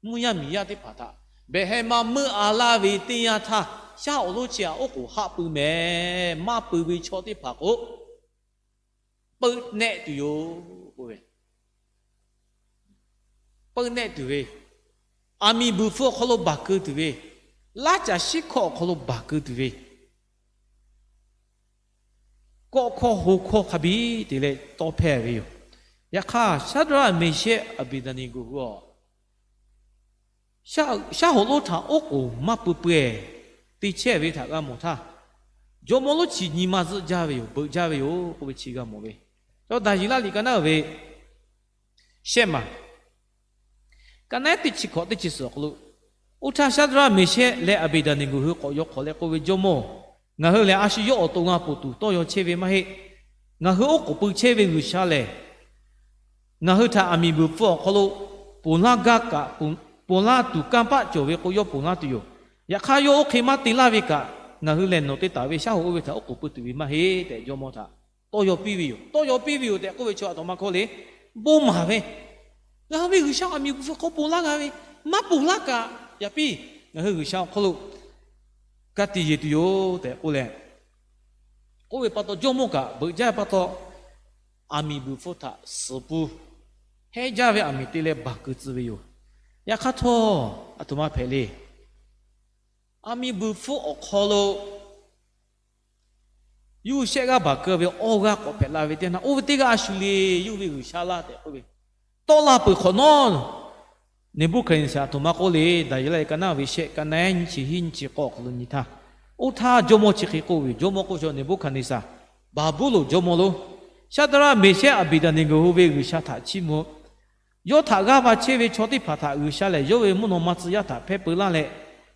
mvuhˇ yaˇ miˬ yaˇ teˇ hpaˍ htaꞈ behˬ heh ma meuˇ a laˇ ve teˇ yanˇ htaˇ, shaˉ hoꞈ lonˉ chi htaꞈ oˉ k'oˍ haˆ pui mehˍ. Maˇ pui ve chaw teˇ hpaˍ k'o, peu nehˆ tuˬ yoˬ k'oˆ ve, peu nehˆ tuˬ ve, aˬ miˍ buiˬ hpfuh awˬ hk'aw lo baˬ keu tuˬ ve, laˇ caˬ shiˉ hkawˇ awˬ hk'aw lo baˬ keu tuˬ ve, kawˆ hkawˇ ho hkawˇ hk'a biˇ te leh tawˇ hpehˇ ve yoˬ. Yaꞈ hk'aˇ, Shaˉdraˆ, Meˍshehˆ, Aˍbeˍdaˍneˍgoˍ hui a, shaˉ hoꞈ lonˉ htaꞈ oˉ k'oˍ maˇ pui peuˬ te chehˇ ve htaꞈ g'a mawˬ htaˇ, jawˇmawˇ lonˉ chi nyi ma zuhˆ jaˇ ve yoˬ, beuꞈ jaˇ ve yoˬ k'oˆ ve chi g'a mawˬ ve. Daˍyeˍlaˆ liꞈ ka naˉ ve shehˆ maˬ, ka naˉ teˇ chi hkawꞈ teˇ chi suhˍ awˬ hk'aw lo, oˇ htaˇ Shaˉdraˆ, Meˍshehˆ leh Aˍbeˍdaˍneˍgoˍ hui k'awꞈ yaw hk'awꞈ leh k'oˆ ve, Jawˇmawˇ, ngaˬ hui lehˬ a shu yawˇ awˬ to g'a poˬ tuˬ tawˇ yaw chehˇ ve maˇ heˆ. Ngaˬ hui oˉ k'oˍ pui chehˇ ve G'uiˬsha lehˬ, ngaˬ hui htaꞈ aˬ miˍ buiˬ hpfuh awˬ hk'aw lo ponˬ laˇ gaˇ kaꞈ, ponˬ laˇ tuˬ kanˇ paˆ cawˬ ve k'o, yawˇ ponˬ laˇ tuˬ yoˬ. Yaꞈ hk'aˇ, yawˇ oˇ hk'e maˇ te laˇ ve kaꞈ, ngaˬ hui lehˬ nawˬ te taˍ ve shaˉ hoꞈ oˇ ve htaꞈ oˉ k'oˍ pui tuˬ ve maˇ heˆ tehꞈ, jawˇmawˇ htaꞈ tawˇ yaw piˇ ve yoˬ. Tawˇ yaw piˇ ve yoˬ tehꞈ k'oˆ ve chaw aˬ htoꞈ ma hkawˇ le, bon maˍ ve, ngaˬ hui ve G'uiˬsha aˬ miˍ buiˬ hpfuh hk'aw ponˬ laˇ g'a ve, maˇ ponˬ laˇ kaꞈ, yaꞈ piˇ ngaˬ hui G'uiˬsha awˬ hk'aw lo ka tiꞈ yeˬ tuˬ yoˬ tehꞈ k'oˆ leh, k'oˆ ve pa taw, jawˇmawˇ kaꞈ beuꞈ jaˇ pa taw, aˬ miˍ buiˬ hpfuh htaꞈ suhˍ pun hehnˇ jaˇ ve aˬ miˍ te leh baˬ keu tcuh ve yoˬ. Yaꞈ hk'aˇ htawˇ, aˬ htoꞈ ma hpehꞈ le. Aˬ miˍ buiˬ hpfuh awˬ hk'aw lo yawˇ hui shehˆ g'aˇ baˬ keu ve awˇ g'aˇ k'awꞈ hpehꞈ la ve teˇ naˇ, oˇ ve teˇ g'aˇ a shu le, yawˇ hui ve G'uiˬsha laˇ tehꞈ k'oˆ ve, tawˆ la peuˬ hk'awꞈ nawˉ, Neˍbuˆhkaˍneˍsaˍ aˬ htoꞈ ma k'oˆ le. Daˍyeˍlaˆ ka naˉ ve shehˆ, ka naˉ nyiˇ chi hiˉ nyiˇ chi k'awˇ awˬ hk'aw lo nyi htaˇ, oˇ htaˇ jawˇmawˇ chi hk'e k'oˆ ve yoˬ. Jawˇmawˇ k'oˆ ve, Neˍbuˆhkaˍneˍsaˍ, Baˍbuˍlonˍ jawˇmawˇ lonˉ, Shaˉdraˆ, Meˍshehˆ, Aˍbeˍdaˍneˍgoˍ hui ve G'uiˬsha htaꞈ chiˇ mvuh. Yawˇ htaꞈ g'aˇ va chehˇ ve chaw teˇ hpaˍ htaꞈ G'uiˬsha lehˬ, yawˇ ve mvuhˇ naw ma tcuh yaˇ htaꞈ hpehˇ peu laˇ leh,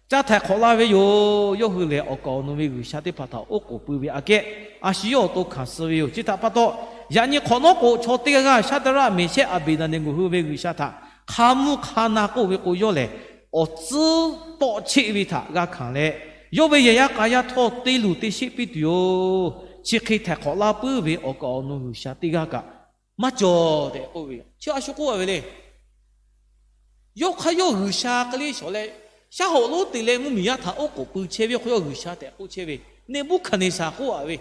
ca htaiˍ hk'awꞈ la ve yoˬ. Yawˇ hui lehˬ, awˬ kaˍ awˬ nu ve g'uiˬsha teˇ hpaˍ htaꞈ oˉ k'oˍ pui ve aꞈ kehˉ, a shu yawˇ awˬ to hkanˍ suh ve yoˬ. Chi htaꞈ pa taw, yaꞈ nyi hk'awꞈ nawˉ k'o, chaw teˇ g'aˇ g'aˇ Shaˍdraˆ, Meˍshehˆ, Aˍbeˍdaˍneˍgoˍ hui ve g'uiˬsha htaꞈ hk'a mvuhˇ hk'a na k'oˆ ve k'o, yawˇ lehˬ awˬ tcuhˉ tawˆ cheˆ ve htaꞈ g'a hkanˍ leh, yawˇ ve yehˬ yaˇ k'a yaˇ htawˇ te luˬ te sheˆ piˇ tuˬ yoˬ. Chi hk'e htaiˍ hk'awꞈ laˇ puiˉ ve awˬ kaˍ awˬ nu g'uiˬsha teˇ g'aˇ kaꞈ maˇ cawˬ tehꞈ k'oˆ ve yoˬ. Chi a shu k'oˆ a ve le. Yawˇ hk'aˇ yawˇ g'uiˬsha hk'e le shawˍ leh, shaˉ hoꞈ lonˉ te leh mvuhˇmiˬ yaˇ htaꞈ oˉ k'oˍ pui chehˇ ve hk'aw yawˇ g'uiˬsha tehꞈ k'oˆ chehˇ ve, Neˍbuˆhkaˍneˍsaˍ k'oˆ a ve,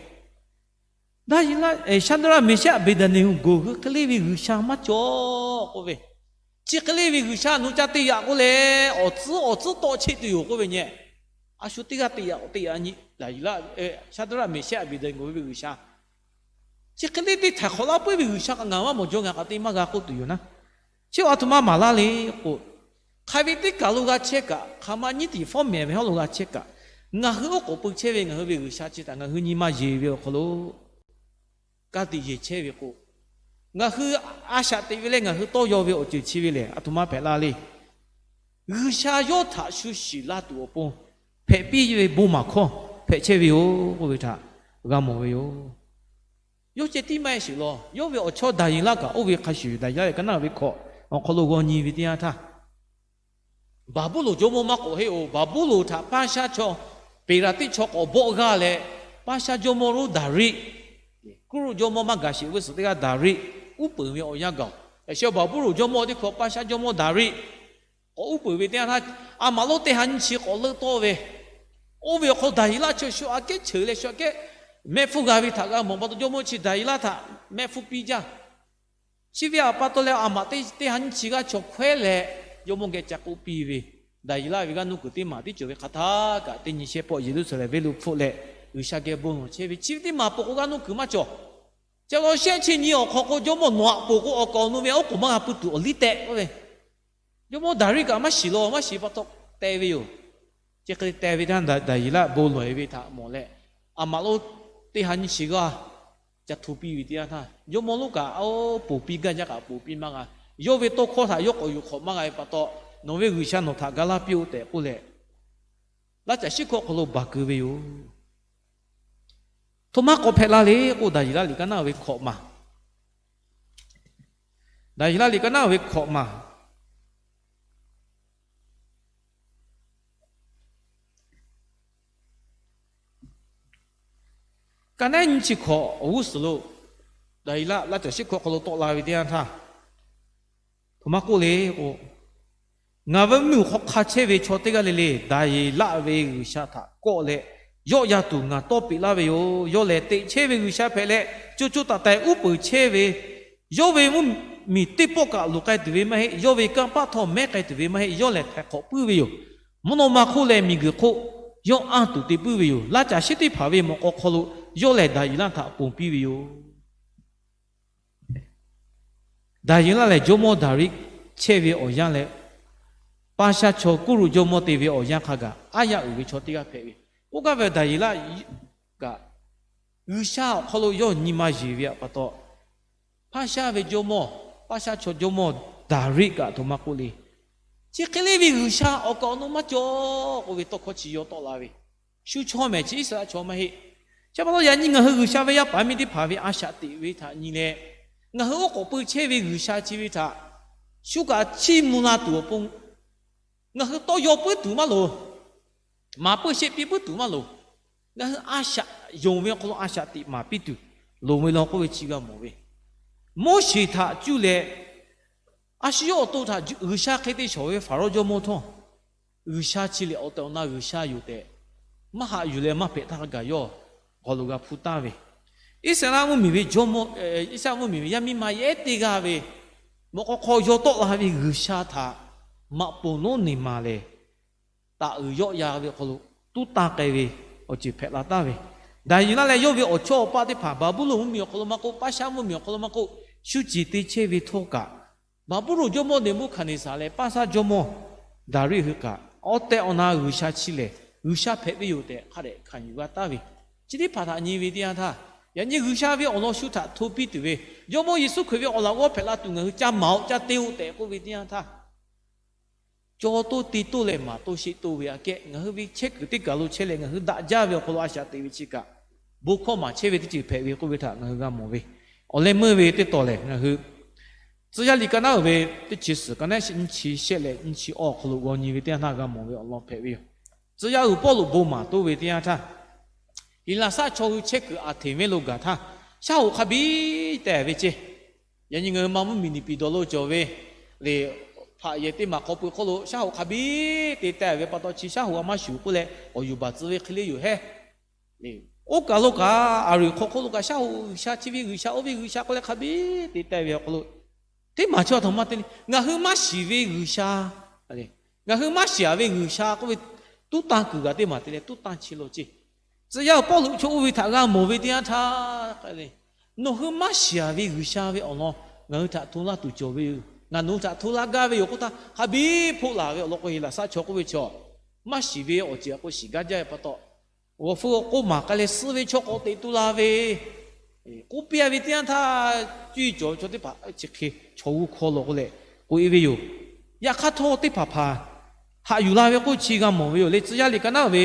Daˍyeˍlaˆ, Shaˍdraˆ, Meˍshehˆ, Aˍbeˍdaˍneˍgoˍ hui hk'e le ve g'uiˬsha maˇ cawˬ k'oˆ ve, chi hk'e le ve g'uiˬsha nawˬ ca te yaꞈ k'oˆ leh, awˬ tcuhˉ awˬ tcuhˉ tawˆ cheˆ tuˬ yoˬ k'oˆ ve nyeh. A shu teˇ g'aˇ te yaꞈ k'o te yaꞈ nyi, Daˍyeˍlaˆ, Shaˍdraˆ, Meˍshehˆ, Aˍbeˍdaˍneˍgoˍ ve g'uiˬsha, chi hk'e le teˇ htaiˍ hk'awꞈ laˇ puiˉ ve g'uiˬsha kaꞈ ngaˬ maˇ mawˬ jaw, ngaˬ kaꞈ te maˇ g'a k'oˆ tuˬ yoˬ naˉ. Chi a htoꞈ ma maˍ laˇ le k'o, hk'aˬ ve teˇ kaˬ lo g'a chehˇ kaꞈ, hk'aˬ ma nyiˉ tiˍ fawˉ mehˍ ve hawˉ lo g'a chehˇ kaꞈ, ngaˬ hui oˉ k'oˍ pui chehˇ ve ngaˬ hui ve g'uiˬsha chi htaꞈ ngaˬ hui nyi ma yeˬ ve awˬ hk'aw lo ka tiꞈ yeˬ chehˇ ve k'o, ngaˬ hui a shaꞈ teꞈ ve leh ngaˬ hui tawˇ yaw ve awˬ ceuˬ chi ve lehˬ, a htoꞈ ma hpehꞈ la le. G'uiˬsha yawˇ htaꞈ shu shiˍ la tuˬ awˬ pon hpehꞈ piˇ ve bon maˍ hkawˇ hpehꞈ chehˇ ve yoˬ k'oˆ ve htaꞈ g'a mawˬ ve yoˬ. Yawˇ ceh tiˉ maˇ heˆ sheˍ law. Yawˇ ve awˬ chawˇ Daˍyeˍlaˆ kaꞈ oˇ ve hk'a shuˍ, Daˍyeˍlaˆ ve ka naˆ ve hkawꞈ awˬ hk'aw lo g'aw nyi ve teˇ yanˇ htaˇ, Baˍbuˍlonˍ jawˇmawˇ maˇ k'awꞈ heˆ oˬ. Baˍbuˍlonˍ htaꞈ Paˇshaˇ chaw, Peˍraˍtiˆ chaw k'awꞈ bawˆ g'aˇ leh, Paˇshaˇ jawˇmawˇ lonˉ Daˍriˆ, Kuˇruˆ jawˇmawˇ maˇ gaˬ sheˍ ve suhˍ teˇ g'aˇ Daˍriˆ uˉ peunˍ ve awˬ yanˇ gaˬ-oˬ. Yaꞈ sheh Baˍbuˍlonˍ jawˇmawˇ teˇ hkawꞈ Paˇshaˇ jawˇmawˇ Daˍriˆ k'awꞈ uˉ peunˍ ve teˇ yanˇ htaˇ, a maꞈ lonˉ teˇ ha nyiˇ chi k'awꞈ leuˆ tawˇ ve, oˇ ve awˬ hk'aw lo Daˍyeˍlaˆ chaw shu aꞈ kehˉ cheuˬ leh shu aꞈ kehˉ mehˆ hpfuhˇ g'a ve htaꞈ g'a mawˬ pa taw, jawˇmawˇ chi Daˍyeˍlaˆ htaꞈ mehˆ hpfuhˇ piˇ jaˇ. Chi ve aꞈ pa taw leh, a maꞈ teˇ ha nyiˇ chi g'aˇ chaw hkawehˉ leh jawˇmawˇ geh ca k'oˆ piˇ ve, Daˍyeˍlaˆ ve g'aˇ nuˇ kuiˬ teˇ maˬ tiˉ cawˬ ve hk'aˬ htaˇ kaꞈ, teˇ nyi shehˆ pawˆ Yeˍruˆsaˍlehnˍ venˇ lo hpfuhˆ leh G'uiˬsha geh bon lawˬ chehˇ ve. Chi ve teˇ maˬ peuˬ k'o g'aˇ nuˇ kuiˬ maˇ cawˬ. Chi law shehˆ chi nyi awˬ hk'aw k'o, jawˇmawˇ nawˬ aꞈ poˬ k'o, awˬ kaˍ awˬ nu ve oˉ k'oˍ maˇ g'a pui tuˬ awˬ liˇ tehꞈ k'oˆ ve, jawˇmawˇ Daˍriˆ kaꞈ maˇ shiˍ law, maˇ shiˍ pa taw te ve yoˬ. Chi hk'e te ve teˇ yanˇ, Daˍyeˍlaˆ bon lawˬ-e ve htaꞈ mawˬ leh, a maꞈ lonˉ teˇ ha nyiˇ chi g'aˇ ca hto piˇ ve teˇ yanˇ htaˇ, jawˇmawˇ lonˉ kaꞈ oˇ poˬ piˇ gaˇ jaˇ kaꞈ poˬ piˇ maˇ g'a. Yawˇ ve tawˇ hkawˇ htaꞈ yawˇ k'awꞈ yuˬ hk'awꞈ maˇ g'a ve pa taw, nawˬ ve G'uiˬsha nawˬ htaꞈ ga laˇ piˇ-oˆ tehꞈ k'oˆ leh, laˇ caˬ shiˉ hkawˇ hk'aw lo baˬ keu ve yoˬ. Htoꞈ ma k'awꞈ hpehꞈ la le k'o, Daˍyeˍlaˆ liꞈ ka naˆ ve hkawꞈ maˬ, Daˍyeˍlaˆ liꞈ ka naˆ ve hkawꞈ maˬ, ka naˆ nyiˇ chi hkawꞈ awˬ g'uˇ suhˍ lo, Daˍyeˍlaˆ laˇ caˬ shiˉ hkawˇ hk'aw lo tawˆ la ve teˇ yanˇ htaˇ, htoꞈ ma k'oˆ le k'o, ngaˬ ve mvuhˇmiˬ hk'aw hk'a chehˇ ve chaw teˇ g'aˇ le le, Daˍyeˍlaˆ ve G'uiˬsha htaꞈ kawˆ leh yawˆ yan tuˬ ngaˬ tawˇ peꞈ laˇ ve yoˬ. Yawˇ lehˬ teꞈ chehˇ ve G'uiˬsha hpehꞈ leh, co co taiˍ taiˍ uˉ peunˍ chehˇ ve, yawˇ ve mvuhˇmiˬ teˇ pawˆ kaꞈ luˬ k'ai tuˬ ve maˇ heˆ. Yawˇ ve kanˇ paˆ htawˇ mehˉ k'ai tuˬ ve maˇ heˆ. Yawˇ lehˬ htaiˍ hk'awꞈ puiˉ ve yoˬ. Mvuhˇ naw ma hk'oˆ leh miˬguiˬ hk'oˆ yawˇ anˇ tuˬ te puiˉ ve yoˬ. Laˇ caˬ shiˉ teˇ hpaˍ ve mawꞈ k'aw hk'aw lo yawˇ lehˬ Daˍyeˍlaˆ htaꞈ ponˬ piˇ ve yoˬ. Daˍyeˍlaˆ lehˬ, jawˇmawˇ Daˍriˆ chehˇ ve awˬ yanˇ leh, Paˇshaˇ chaw Kuˇruˆ jawˇmawˇ te ve awˬ yanˇ hk'a gaˬ aˉ yaˇ uiˍ ve chaw teˇ g'aˇ hpehꞈ ve. K'oˆ gaˇ ve Daˍyeˍlaˆ kaꞈ, G'uiˬsha awˬ hk'aw lo yawˇ nyi ma yeˬ ve pa taw, Paˇshaˇ ve jawˇmawˇ, Paˇshaˇ chaw jawˇmawˇ Daˍriˆ kaꞈ htoꞈ ma k'oˆ le. Chi hk'e le ve G'uiˬsha awˬ kaˍ awˬ nu maˇ cawˬ k'oˆ ve tawˇ hkawˇ chi yawˇ tawˆ la ve. Shu chaw mehˍ chi Iˉsaˍreˍlaˆ chaw maˇ heˆ. Chi pa taw yaꞈ nyi ngaˬ hui G'uiˬsha ve yaˇ paˍ miˇ teˇ hpaˍ ve a shaꞈ teꞈ ve htaꞈ nyi leh, ngaˬ hui oˉ k'oˍ pui chehˇ ve G'uiˬsha chi ve htaꞈ shu kaꞈ chiˇ mvuh la tuˬ awˬ pon, ngaˬ hui tawˇ yaw puiˉ tuˬ maˇ loˍ. Maˍ puiˉ sheˆ piˇ puiˉ tuˬ maˇ loˍ. Ngaˬ hui a shaꞈ yonˍ ve awˬ hk'aw lo a shaꞈ teꞈ maˍ piˇ tuˬ loˍ ve law k'oˆ ve chi g'a mawˬ ve. Moˉseˍ htaꞈ cuˇ leh a shu yawˇ awˬ to htaꞈ G'uiˬsha hk'e te shawˍ ve Hpaˍrawˇ jawˇmawˇ htawˇ, G'uiˬsha chi lehˬ awˬ tehˬ awˬ na G'uiˬsha yoˬ tehꞈ maˇ haꞈ yuˬ leh maˇ hpehꞈ htaˇ kaꞈ yawˇ awˬ hk'aw lo g'a hpuˇ taˍ ve. Iˉsaˍreˍlaˆ mvuhˇmiˬ ve jawˇmawˇ, Iˉsaˍreˍlaˆ mvuhˇmiˬ ve yaˇ miˇ ma yehˉ teˇ g'aˇ ve mawꞈ k'aw hk'aw yaw tawˆ la ve G'uiˬsha htaꞈ maꞈ poˬ lonˉ neˬ maˍ lehˬ, taꞈ uiˍ yawˆ yan ve awˬ hk'aw lo tuˉ taˇ k'ai ve awˬ ceuˬ hpehꞈ la taˍ ve. Daˍyeˍlaˆ leh yawˇ ve awˬ chawˇ awˬ paˆ teˇ hpaˍ Baˍbuˍlonˍ mvuhˇmiˬ awˬ hk'aw lo maˇ k'oˆ, Paˇshaˇ mvuhˇmiˬ awˬ hk'aw lo maˇ k'oˆ, shu ciˍ te chehˇ ve htawˇ kaꞈ, Baˍbuˍlonˍ jawˇmawˇ Neˍbuˆhkaˍneˍsaˍ leh Paˇshaˇ jawˇmawˇ Daˍriˆ hui kaꞈ, awˬ tehˬ awˬ na G'uiˬsha chi lehˬ G'uiˬsha hpehꞈ ve yoˬ tehꞈ hk'a dehꞈ hkanˍ yuˬ g'a taˍ ve. Chi teˇ hpaˍ htaꞈ nyi ve teˇ yanˇ htaˇ, yaꞈ nyi G'uiˬsha ve awˬ lawn shu htaꞈ hto piˇ tuˬ ve, Jawˇmawˇ Yeˍsuˆ Hkriꞈ ve awˬ laꞈ g'awˇ hpehꞈ la tuˬ ngaˬ hui ca maˍ-oꞈ, ca te-oꞈ tehꞈ k'oˆ ve teˇ yanˇ htaˇ, caw toˇ te toˇ leh maˍ toˇ sheˆ toˇ ve aꞈ kehˉ, ngaˬ hui ve chehˇ kuiˬ teˇ kaˬ lo chehˇ leh ngaˬ hui daꞈ jaˇ ve awˬ hk'aw lo a shaꞈ teꞈ ve chi kaꞈ, bon hkawˇ maˍ chehˇ ve teˇ ceuˬ hpehꞈ ve k'oˆ ve htaꞈ ngaˬ hui g'a mawˬ ve. Awˬ leh meuˇ ve teˇ tawˬ lehˬ, ngaˬ hui Tcuh yaˇ liꞈ ka naˉ uiˍ ve teˇ chi suhˍ ka naˉ nyiˇ chi shehˆ leh nyiˇ chi awˇ awˬ hk'aw lo g'aw nyi ve teˇ yanˇ htaˇ g'a mawˬ ve awˬ lawn hpehꞈ ve yoˬ. Tcuh yaˇ uiˍ Pawˇluꞈ bon maˍ toˇ ve teˇ yanˇ htaˇ, Heˍlaˍsaˆ chaw hui chehˇ kuiˬ Aˍhtenˍ venˇ lo gaˬ htaˇ, shaˉ hoꞈ hk'a biˇ teh ve ceˇ. Yaꞈ nyi ngaˬ hui ma mvuhˇ miˬ Neˍpiˍdawˬ lo cawˬ ve lehˬ, hpaꞈ yehˬ teˇ maˬ hk'aw pui hk'oˆ lo shaˉ hoꞈ hk'a biˇ te teh ve pa taw, chi shaˉ hoꞈ a maˇ shuˍ k'oˆ leh awˬ yuˬ baˬ tcuh ve hk'e le yoˬ hehˉ. Oˇ kaˬ lo kaꞈ, aˬ riˍ hk'aw hk'oˆ lo kaꞈ shaˉ hoꞈ G'uiˬsha, chi ve G'uiˬsha, oˇ ve G'uiˬsha k'oˆ leh hk'a biˇ te teh ve awˬ hk'aw lo, teˇ maˬ chi a htoꞈ ma te le, ngaˬ hui maˇ shiˍ ve G'uiˬsha, ngaˬ hui maˇ shiˍ ve G'uiˬsha k'oˆ ve tuˉ tanˇ kuiˬ g'aꞈ teˇ maˬ te leh tuˉ tanˇ chi lo ceˇ. Tcuh yaˇ Pawˇluꞈ chaw oˇ ve htaꞈ g'a mawˬ ve teˇ yanˇ htaˇ, nawˬ hui maˇ shiˍ ve G'uiˬsha ve awˬ lawn ngaˬ hui htaꞈ hto laˇ tuˬ cawˬ ve yoˬ. Ngaˬ nawˬ hui htaꞈ hto laˇ gaˇ ve yoˬ k'oˆ htaˇ, hk'a biˇ hpoˆ laˬ ve awˬ lawn k'o, Heˍlaˍsaˆ chaw k'oˆ ve chaw, maˇ shiˍ ve awˬ ceuˬ a k'o shiˍ gaˇ jaˇ ve pa taw, awˬ hpu awˬ k'oˆ maˍ k'ai leh suhˉ ve chaw k'awꞈ teꞈ tu la ve, k'oˆ piˇ ve teˇ yanˇ htaˇ, cuˇ yiˍ cawˬ ve chaw teˇ hpaˍ chi hk'e chaw g'uˇ hkawˇ lo k'oˆ leh k'oꞈ e ve yoˬ. Yaꞈ hk'aˇ htawˇ teˇ hpaˍ hpaˍ haꞈ yuˬ la ve k'oˆ chi g'a mawˬ ve yoˬ. Leh Tcuh yaˇ liꞈ ka naˉ ve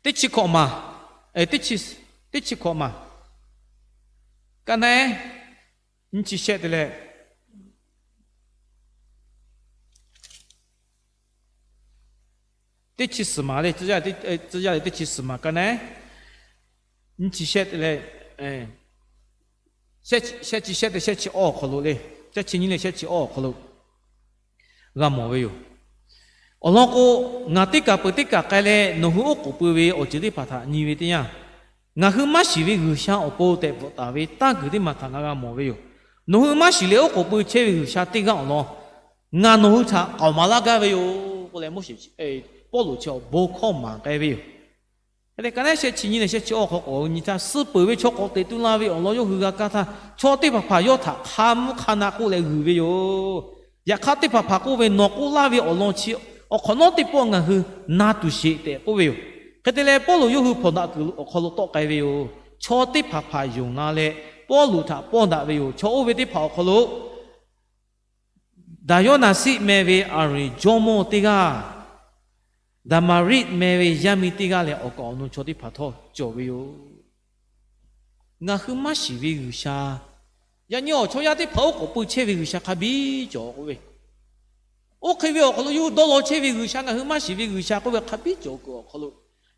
teˇ chi hkawꞈ maˬ, teˇ chi hkawꞈ maˬ, ka naˉ nyiˇ chi shehˆ te leh teˇ chi suhˍ maˬ le, Tcuh yaˇ liꞈ teˇ chi suhˍ maˬ ka naˉ nyiˇ chi shehˆ te leh shehˆ chi shehˆ te shehˆ chi awˇ awˬ hk'aw lo le, shehˆ chi nyiˇ leh shehˆ chi awˇ awˬ hk'aw lo g'a mawˬ ve yoˬ. Awˬ lawn k'o, ngaˬ teˇ kaˬ peuˬ teˇ kaˬ k'ai leh nawˬ hui oˉ k'oˍ pui ve awˬ ceuˬ teˇ hpaˍ htaꞈ nyi ve teˇ yanˇ, ngaˬ hui maˇ shiˍ ve G'uiˬsha awˬ pon tehꞈ bvuhꞈ taˍ ve tanˇ kuiˬ teˇ maˬ htaꞈ ngaˬ g'a mawˬ ve yoˬ. Nawˬ hui maˇ shiˍ leh oˉ k'oˍ pui chehˇ ve G'uiˬsha teˇ g'aˇ awˬ lawn ngaˬ nawˬ hui htaꞈ k'aoˍ maˍ laˇ gaˇ ve yoˬ k'oˆ leh, Moˉseˍ, Pawˇluꞈ chi awˬ bon hkawˇ maˍ k'ai ve yoˬ. Hk'e te ka naˉ shehˆ chi nyiˇ leh shehˆ chi awˇ hk'aw k'awꞈ nyi htaˇ, suhˉ peuˬ ve chaw k'awꞈ teꞈ tu la ve awˬ lawn yawˇ hui g'a kaˇ htaˇ, chaw teˇ hpaˍ hpaˍ yawˇ htaꞈ hk'a mvuhˇ hk'a na k'oˆ leh g'uiˬ ve yoˬ. Yaꞈ hk'aˇ teˇ hpaˍ hpaˍ k'oˆ ve, Nawˬ k'oˆ laˇ ve awˬ lawn chi awˬ hk'awꞈ nawˉ teˇ pawˆ ngaˬ hui na tuˬ sheˍ tehꞈ k'oˆ ve yoˬ. Hk'e te leh, Pawˇluꞈ yawˇ hui hpawnˬ daꞈ kuiˬ awˬ hk'aw lo tawˆ k'ai ve yoˬ. Chaw teˇ hpaˍ hpaˍ yonˍ la leh Pawˇluꞈ htaꞈ pawˇ daꞈ ve yoˬ. Chaw oˇ ve teˇ hpaˍ awˬ hk'aw lo Daˍyawˇnaˍsiˆ meh ve aˍriˍ jawˇmawˇ teˇ g'aˇ, Daˍmaˍriˆ meh ve yaˇ miˇ teˇ g'aˇ leh awˬ kaˍ awˬ nu chaw teˇ hpaˍ htawˇ cawˬ ve yoˬ. Ngaˬ hui maˇ shiˍ ve G'uiˬsha, yaꞈ nyi awˬ chaw yaˇ teˇ hpaˍ oˉ k'oˍ pui chehˇ ve G'uiˬsha hk'a biˇ cawˬ k'oˆ ve, oˇ hk'e ve awˬ hk'aw lo yawˇ hui dawˇ law chehˇ ve G'uiˬsha ngaˬ hui maˇ shiˍ ve G'uiˬsha k'oˆ ve hk'a biˇ cawˬ kuiˬ awˬ hk'aw lo,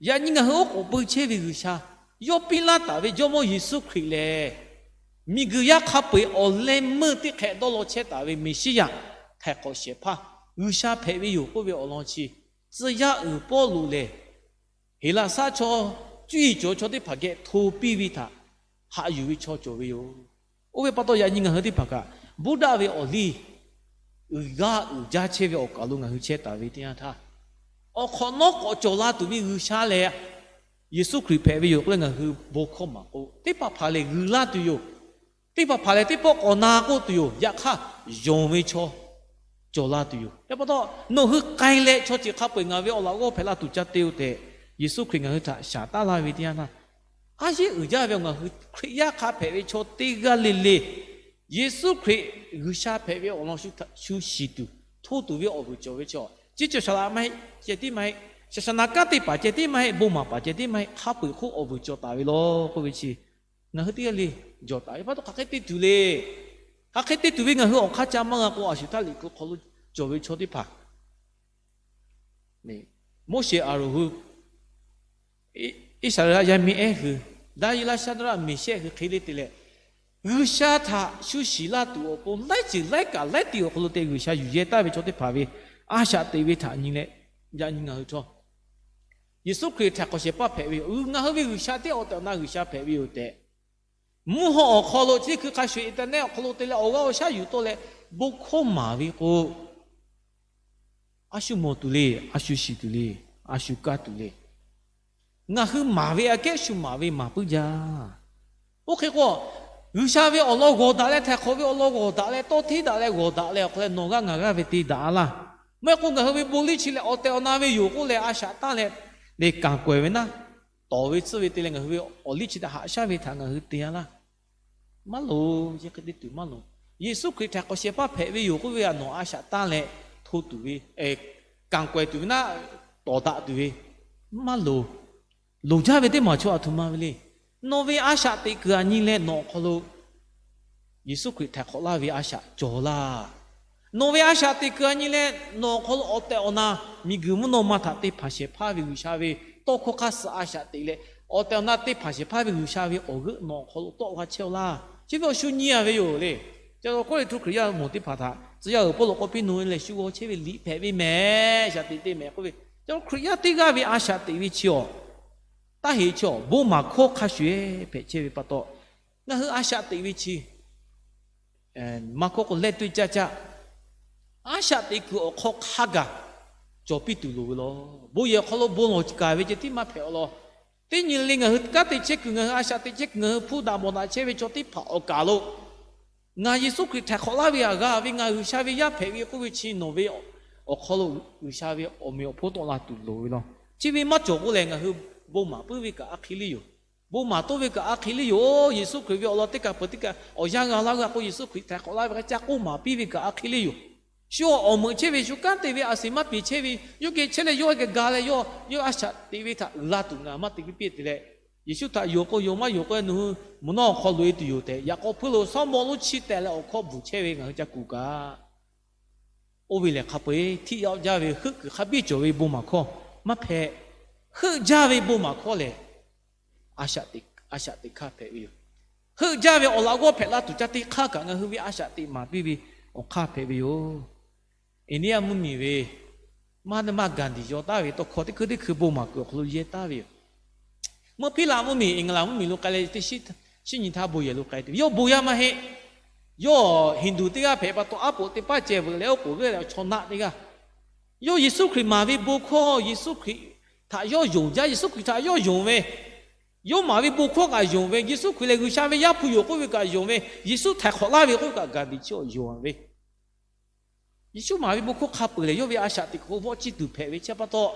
yaꞈ nyi ngaˬ hui oˉ k'oˍ pui chehˇ ve G'uiˬsha, yawˇ piˇ laˇ taˍ ve Jawˇmawˇ Yeˍsuˆ Hkriꞈ lehˬ, miˬguiˬ yaˇ hk'a peu-eˬ awˬ leh meuˇ teˇ hk'ehꞈ dawˇ law chehˇ taˍ ve Meˍsiˉyaꞈ, htaiˍ hk'awꞈ shehˍ hpaˇ G'uiˬsha hpehꞈ ve yoˬ k'oˆ ve awˬ lawn chi, tcuh yaˇ uiˍ Pawˇluꞈ lehˬ, Heˍlaˍsaˆ chaw, cuˇ yiˍ cawˬ chaw teˇ hpaˍ geh hto piˇ ve htaꞈ haꞈ yuˬ ve chaw cawˬ ve yoˬ. Oˇ ve pa taw, yaꞈ nyi ngaˬ hui teˇ hpaˍ kaꞈ Buddha ve awˬ liˇ uiˍ g'aˇ uiˍ jaˇ chehˇ ve awˬ kaˍ lo ngaˬ hui chehˇ taˍ ve teˇ yanˇ htaˇ, awˬ hk'awꞈ nawˉ k'awꞈ cawˬ la tuˬ ve G'uiˬsha lehˬ, Yeˍsuˆ Hkriꞈ hpehꞈ ve yoˬ k'oˆ leh ngaˬ hui bon hkawˇ maˍ k'o, teˇ hpaˍ hpaˍ lehˬ g'uiˬ laˇ tuˬ yoˬ. Teˇ hpaˍ hpaˍ lehˬ teˇ pawˆ k'awꞈ na k'oˆ tuˬ yoˬ. Yaꞈ hk'aˇ, yonˍ ve chaw cawˬ la tuˬ yoˬ. Yaꞈ pa taw, nawˬ hui k'ai leh chaw ceuˬ hk'a peu-eˬ ngaˬ ve awˬ laꞈ g'awˇ hpehꞈ la tuˬ ca te-o tehꞈ, Yeˍsuˆ Hkriꞈ ngaˬ hui htaꞈ shaˍ taˉ laˇ ve teˇ yanˇ htaˇ, a yeˉ uiˍ jaˇ ve ngaˬ hui Hkriꞈ yaˇ hk'a hpehꞈ ve chaw teˇ g'aˇ le le, Yeˍsuˆ Hkriꞈ G'uiˬsha hpehꞈ ve awˬ lawn shu shiˍ tuˬ, hto tuˬ ve awˬ vuiˬ cawˬ ve chaw, chi cawˬ saˍ laꞈ maˇ heˆ, ceh tiˉ maˇ heˆ, saˍ saˍ naˍ kanˉ teˇ hpaˍ ceh tiˉ maˇ heˆ, bon maˍ paˍ ceh tiˉ maˇ heˆ, hk'a peu-eˬ hk'oˆ awˬ vuiˬ cawˬ taˍ ve law k'oˆ ve chi, ngaˬ hui teˇ g'aˇ le jawˬ taˍ ve pa taw, hk'aˬ hk'e te tuˬ le. Hk'aˬ hk'e te tuˬ ve ngaˬ hui awˬ hk'aˇ ca maˇ g'a k'o, a shu htaˇ liꞈ hpu hk'aw lo cawˬ ve chaw teˇ hpaˍ, Moˉseˍ Aˍronˍ hui Iˉsaˍreˍlaˆ yaˇ miˇ ehˉ hui, Daˍyeˍlaˆ, Saˍdraˆ, Meˍshehˆ hui hk'e le te leh, G'uiˬsha htaꞈ shu shiˍ laˇ tuˬ awˬ pon laiˉ ceuˬ laiˉ kaꞈ laiˉ te awˬ hk'aw lo te G'uiˬsha yuˬ yehˇ taˍ ve chaw teˇ hpaˍ ve a shaꞈ teꞈ ve htaꞈ nyi leh, yaꞈ nyi ngaˬ hui htawˇ Yeˍsuˆ Hkriꞈ htaiˍ hk'awꞈ shehˍ hpaˇ hpehꞈ ve yoˬ. Ngaˬ hui ve G'uiˬsha teˇ awˬ tehˬ awˬ na G'uiˬsha hpehꞈ ve yoˬ tehꞈ, mvuhˇ haw awˬ hk'aw lo chi hkui hk'a shuˍ internet awˬ hk'aw lo te leh awˬ g'aˇ awˬ shaˉ yuˬ tawˆ leh bon hkawˇ maˍ ve k'o, a shu mawˬ tuˬ le, a shu shiˍ tuˬ le, a shu kaˇ tuˬ le. Ngaˬ hui maˍ ve aꞈ kehˉ shu maˍ ve maˍ puiˉ jaˇ. Oˇ hk'e k'o, G'uiˬsha ve awˬ lawn g'awˬ daꞈ leh, htaiˍ hk'awꞈ ve awˬ lawn g'awˬ daꞈ leh, tawˇ hteˇ daꞈ leh g'awˬ daꞈ leh awˬ hk'aw leh nawˬ g'aˇ ngaˬ g'aˇ ve te daꞈ a laˇ. Maˇ heˆ k'o ngaˬ hui ve bon liˇ chi lehˬ awˬ tehˬ awˬ na ve yoˬ k'oˆ leh a shaꞈ tanˇ leh, le kanˍ kawehˬ ve naˉ, tawˍ ve tcuhˇ ve te leh ngaˬ hui ve awˬ liˇ chi htaꞈ haꞈ shaˉ ve htaꞈ ngaˬ hui te a laˇ. Maˇ loˍ, chi hk'e te tuˬ maˇ loˍ. Yeˍsuˆ Hkriꞈ htaiˍ hk'awꞈ shehˍ hpaˇ hpehꞈ ve yoˬ k'oˆ ve htaꞈ nawˬ a shaꞈ tanˇ leh, hto tuˬ ve, kanˍ k'awehˍ tuˬ ve naˆ tawˍ daꞈ tuˬ ve maˇ loˍ. Loˍ jaˇ ve teˇ maˬ chaw aˬ htoꞈ ma ve le. Nawˬ ve a shaꞈ teꞈ kuiˬ aꞈ nyi leh nawˬ awˬ hk'aw lo Yeˍsuˆ Hkriꞈ htaiˍ hk'awꞈ laˇ ve a shaꞈ cawˬ laˇ. Nawˬ ve a shaꞈ teꞈ kuiˬ aꞈ nyi leh nawˬ awˬ hk'aw lo awˬ tehˬ awˬ na miˬguiˬ mvuhˇ naw ma htaꞈ te hpanˍ shehˍ hpaˇ ve G'uiˬsha ve tawˇ hkawˇ hk'aˇ suh a shaꞈ teꞈ leh, awˬ tehˬ awˬ na te hpanˍ shehˍ hpaˇ ve G'uiˬsha ve awˬ g'euˆ nawˬ awˬ hk'aw lo tawˆ g'a chehˇ-oˆ laˇ. Chi ve awˬ shu nyi-a ve yoˬ le. Ca k'oˆ le, htu Hkriꞈ yaˇ moˍ teˇ hpaˍ htaꞈ tcuh yaˇ uiˍ pawˇ lo k'awꞈ piˇ nu leh shu g'aw chehˇ ve liꞈ hpehꞈ ve mehˍ, shaꞈ teꞈ te mehˍ k'oˆ ve. Ca Hkriꞈ yaˇ teˇ g'aˇ ve a shaꞈ teꞈ ve chi awˬ taˇ heꞈ chi awˬ bon maˍ hkawˇ hk'a shuˍ-eˬ hpehꞈ chehˇ ve pa taw, ngaˬ hui a shaꞈ teꞈ ve chi maˇ hkawˇ k'o leh tuˇ caˇ caˇ, a shaꞈ teꞈ kuiˬ awˬ hk'aw hk'a gaˬ cawˬ piˇ tuˬ loˍ ve law. Bon yehˬ hk'aw lo bon lawˬ kaˍ ve ceh tiˉ maˇ hpehꞈ-aw law. Teˇ nyi le ngaˬ hui kanˉ te chehˇ kuiˬ, ngaˬ hui a shaꞈ teꞈ chehˇ kuiˬ, ngaˬ hui hpu daꞈ mawˬ daꞈ chehˇ ve chaw teˇ hpaˍ awˬ kaˍ lo ngaˬ Yeˍsuˆ Hkriꞈ htaiˍ hk'awꞈ laˇ ve htaꞈ g'a ve, ngaˬ G'uiˬsha ve yaˇ hpehꞈ ve k'oˆ ve chi nawˬ ve awˬ hk'aw lo G'uiˬsha ve awˬ meꞈ awˬ hponˇ tawˆ la tuˬ loˍ ve law. Chi ve maˇ cawˬ k'oˆ lehˬ, ngaˬ hui bon maˍ puiˉ ve kaꞈ a hk'e le yoˬ. Bon maˍ toˇ ve kaꞈ a hk'e le yoˬ. Yeˍsuˆ Hkriꞈ ve awˬ lawn teˇ kaˬ peuˬ teˇ kaˬ awˬ yanˇ g'a laˇ g'a k'o, Yeˍsuˆ Hkriꞈ htaiˍ hk'awꞈ laˇ ve hk'a caˇ k'oˆ maˍ piˇ ve kaꞈ a hk'e le yoˬ. Shu awˬ meuꞈ chehˇ ve, shu kanˉ te ve, a shuˍ maˇ peˍ chehˇ ve, yawˇ geh chehˇ leh yawˇ geh ga leh yawˇ yawˇ a shaꞈ teꞈ ve htaꞈ uiˍ la tuˬ ngaˬ maˇ te piˇ piˇ te leh, Yeˍsuˆ htaꞈ yonˍ k'o yonˍ, maˇ yonˍ k'o nawˬ hui mvuhˬ nawˉ awˬ hk'aw loꞈ-e tuˬ yoˬ tehꞈ, yaꞈ k'aw hpuiˇ lo sawˉ mawˇ lonˉ chiˇ tehꞈ leh awˬ hkawˇ bvuhˬ chehˇ ve ngaˬ hui ca kuˬ kaꞈ, oˇ ve lehˬ hk'a peu-eˬ htiˇ yaˇ jaˇ ve heuˆ kuiˬ hk'a biˇ cawˬ ve bon maˍ hkawˇ maˇ hpehꞈ. Heuˆ jaˇ ve bon maˍ hkawˇ lehˬ, a shaꞈ teꞈ hk'aˇ hpehꞈ ve yoˬ. Heuˆ jaˇ ve awˬ laꞈ g'awˇ hpehꞈ la tuˬ ca te hk'aˇ kaꞈ ngaˬ hui ve a shaꞈ teꞈ maˍ piˇ ve awˬ hk'aˇ hpehꞈ ve yoˬ. India mvuhˇmiˬ ve maˇ daˇ maˇ Gandhi yaw taˍ ve tawˇ hkawˇ teˇ hkui teˇ hkui bon maˍ kuiˬ awˬ hk'aw lo yehˇ taˍ ve yoˬ. Mvuhˇ Piˉlaꞈ mvuhˇmiˬ, England mvuhˇmiˬ lo k'ai leh teˇ shinˉ nyi htaˇ bon yehˬ lo k'ai tuˬ ve, yawˇ bon yaˇ maˇ heˆ. Yawˇ Hindu teˇ g'aˇ hpehꞈ pa taw, aˉ poꞈ teˇ paˉ ceh veuꞈ leh oˉ k'oˍ g'euˆ leh chaw naˆ teˇ g'aˇ. Yawˇ Yeˍsuˆ Hkriꞈ maˍ ve bon hkawˇ, Yeˍsuˆ Hkriꞈ htaꞈ yawˇ yonˍ jaˇ, Yeˍsuˆ Hkriꞈ htaꞈ yawˇ yonˍ ve, yawˇ maˍ ve bon hkawˇ kaꞈ yonˍ ve, Yeˍsuˆ Hkriꞈ lehˬ G'uiˬsha ve Yaˇ hpu yoˬ k'oˆ ve kaꞈ yonˍ ve, Yeˍsuˆ htaiˍ hk'awꞈ laˇ ve k'oˆ ve kaꞈ Gandhi chi awˬ yonˍ ve. Yeˍsuˆ maˍ ve bon hkawˇ hk'a peu-eˬ lehˬ, yawˇ ve a shaꞈ teꞈ kuiˬ hk'aw vawˆ ciˇ tuˬ hpehꞈ ve chi pa taw,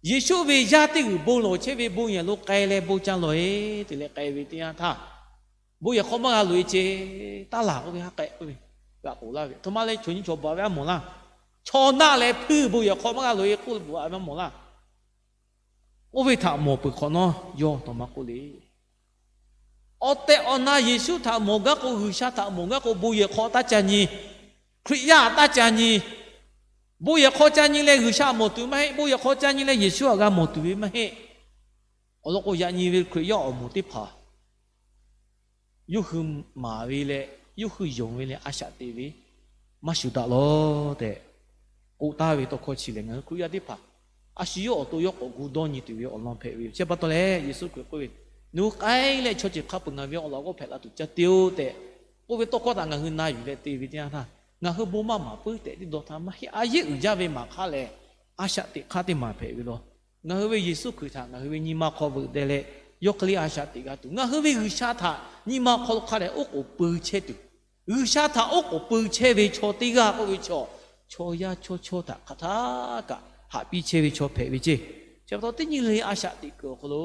Yeˍsuˆ ve yaˇ teˇ g'uiˬ bon lawˬ chehˇ ve bon yehˬ lo k'ai leh bon ca lawˬ-e te leh k'ai ve teˇ yanˇ htaˇ, bon yehˬ hk'aw maˇ g'a loꞈ-e ce, taˇ laˬ k'oˆ ve, haˉ k'ehꞈ k'oˆ ve, g'a k'oˍ laˇ ve. Aˬ htoꞈ ma leh chaw nyi chaw baˬ ve a mawˬ laˇ. Chaw naˆ leh hpuiˇ bon yehˬ hk'aw maˇ g'a loꞈ-e k'oˆ ve a mawˬ laˇ. Oˇ ve htaꞈ mawˬ peuˬ hk'awꞈ nawˉ yawˇ tawˍ ma k'oˆ le. Awˬ tehˬ awˬ na Yeˍsuˆ htaꞈ mawˬ gaˇ k'o, G'uiˬsha htaꞈ mawˬ gaˇ k'o, bon yehˬ hk'aw taˇ ca nyi, Hkriꞈ yaˇ taˇ ca nyi. Bon yehˬ hk'aw ca nyi leh G'uiˬsha mawˬ tuˬ maˇ heˆ. Bon yehˬ hk'aw ca nyi leh Yeˍsuˆ htaꞈ g'a mawˬ tuˬ ve maˇ heˆ. Awˬ lawn k'o, yaꞈ nyi ve Hkriꞈ yaˇ awˬ moˍ teˇ hpaˍ yawˇ hui maˍ ve leh, yawˇ hui yonˍ ve leh a shaꞈ teꞈ ve maˇ shuˍ daꞈ law tehꞈ k'oˆ taˍ ve tawˇ hkawˇ chi lehˬ, ngaˬ hui Hkriꞈ yaˇ teˇ hpaˍ a shu yawˇ awˬ to yawˇ k'awꞈ gu dawˇ nyi tuˬ ve awˬ lawn hpehꞈ ve yoˬ. Chi pa taw leh Yeˍsuˆ Hkriꞈ k'oˆ ve, Nawˬ hui k'ai leh chaw ceuˬ hk'a peuˬ ngaˬ ve awˬ laꞈ g'awˇ hpehꞈ la tuˬ ca te-oˆ tehꞈ k'oˆ ve tawˇ hkawˇ htaꞈ ngaˬ hui na yuˬ leh te ve teˇ yanˇ htaˇ, ngaˬ hui bon maˇ maˍ puiˉ tehꞈ tiˉ dawˇ htaˇ maˇ heˆ. A yehˉ uiˍ jaˇ ve maˍ hk'aˇ lehˬ, a shaꞈ teꞈ hk'aˇ teˇ maˬ hpehꞈ ve law. Ngaˬ hui ve Yeˍsuˆ Hkriꞈ htaꞈ ngaˬ hui ve nyi ma hk'aw veuꞈ deh leh, yawˇ hk'e le a shaꞈ teꞈ g'a tuˬ, ngaˬ hui ve G'uiˬsha htaꞈ nyi ma hk'aw lo hk'a dehꞈ oˉ k'oˍ pui chehˇ tuˬ, G'uiˬsha htaꞈ oˉ k'oˍ pui chehˇ ve chaw teˇ g'aˇ k'oˆ ve chaw, chaw yaˇ chaw chawˇ htaꞈ hk'aˬ htaˇ kaꞈ haꞈ piˇ chehˇ ve chaw hpehꞈ ve ceˇ. Chi pa taw teˇ nyi le a shaꞈ teꞈ kuiˬ awˬ hk'aw lo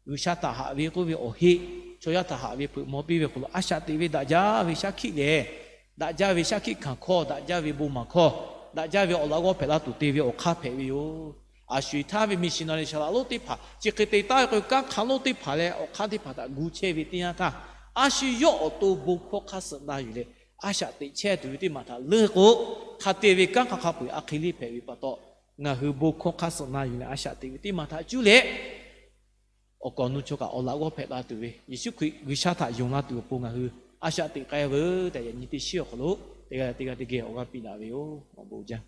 G'uiˬsha htaꞈ haꞈ ve k'oˆ ve awˬ heˆ, chaw yaˇ htaꞈ haꞈ ve hpeuꞈ maw piˇ ve awˬ hk'aw lo a shaꞈ teꞈ ve daꞈ jaˇ ve shaˉ hkiˆ lehˬ, daꞈ jaˇ ve shaˉ hkiˆ hkanˍ hkawˇ, daꞈ jaˇ ve bon maˍ hkawˇ, daꞈ jaˇ ve awˬ laꞈ g'awˇ hpehꞈ la tuˬ te ve awˬ hk'aˇ hpehꞈ ve yoˬ. A shu-eˬ htaˇ ve missionary shaˍ laꞈ lonˉ teˇ hpaˍ, chi hk'e te taˉ ve k'o, kanˉ hk'aˇ lonˉ teˇ hpaˍ leh awˬ hk'aˇ teˇ hpaˍ htaꞈ gu chehˇ ve teˇ yanˇ htaˇ, a shu yawˇ awˬ to bon hkawˇ hk'aˇ suh na yuˬ leh a shaꞈ teꞈ chehˇ tuˬ ve teˇ maˬ htaꞈ leuˉ k'o, hk'a te ve kanˉ hk'aˇ hk'a peu-eˬ a hk'e le hpehꞈ ve pa taw, ngaˬ hui bon hkawˇ hk'aˇ suh na yuˬ leh a shaꞈ teꞈ ve teˇ maˬ htaꞈ cuˇ leh awˬ kaˍ awˬ nu chaw kaꞈ awˬ laꞈ g'awˇ hpehꞈ la tuˬ ve, Yeˍsuˆ Hkriꞈ G'uiˬsha htaꞈ yonˍ la tuˬ awˬ pon ngaˬ hui a shaꞈ teꞈ k'ai veuˬ tehꞈ yaꞈ nyi teˇ shiˉ awˬ hk'aw lo teˇ g'aˇ teˇ g'aˇ teˇ geh awˬ g'aˇ piˇ daꞈ ve yoˬ. Awˬ bon jaˇ.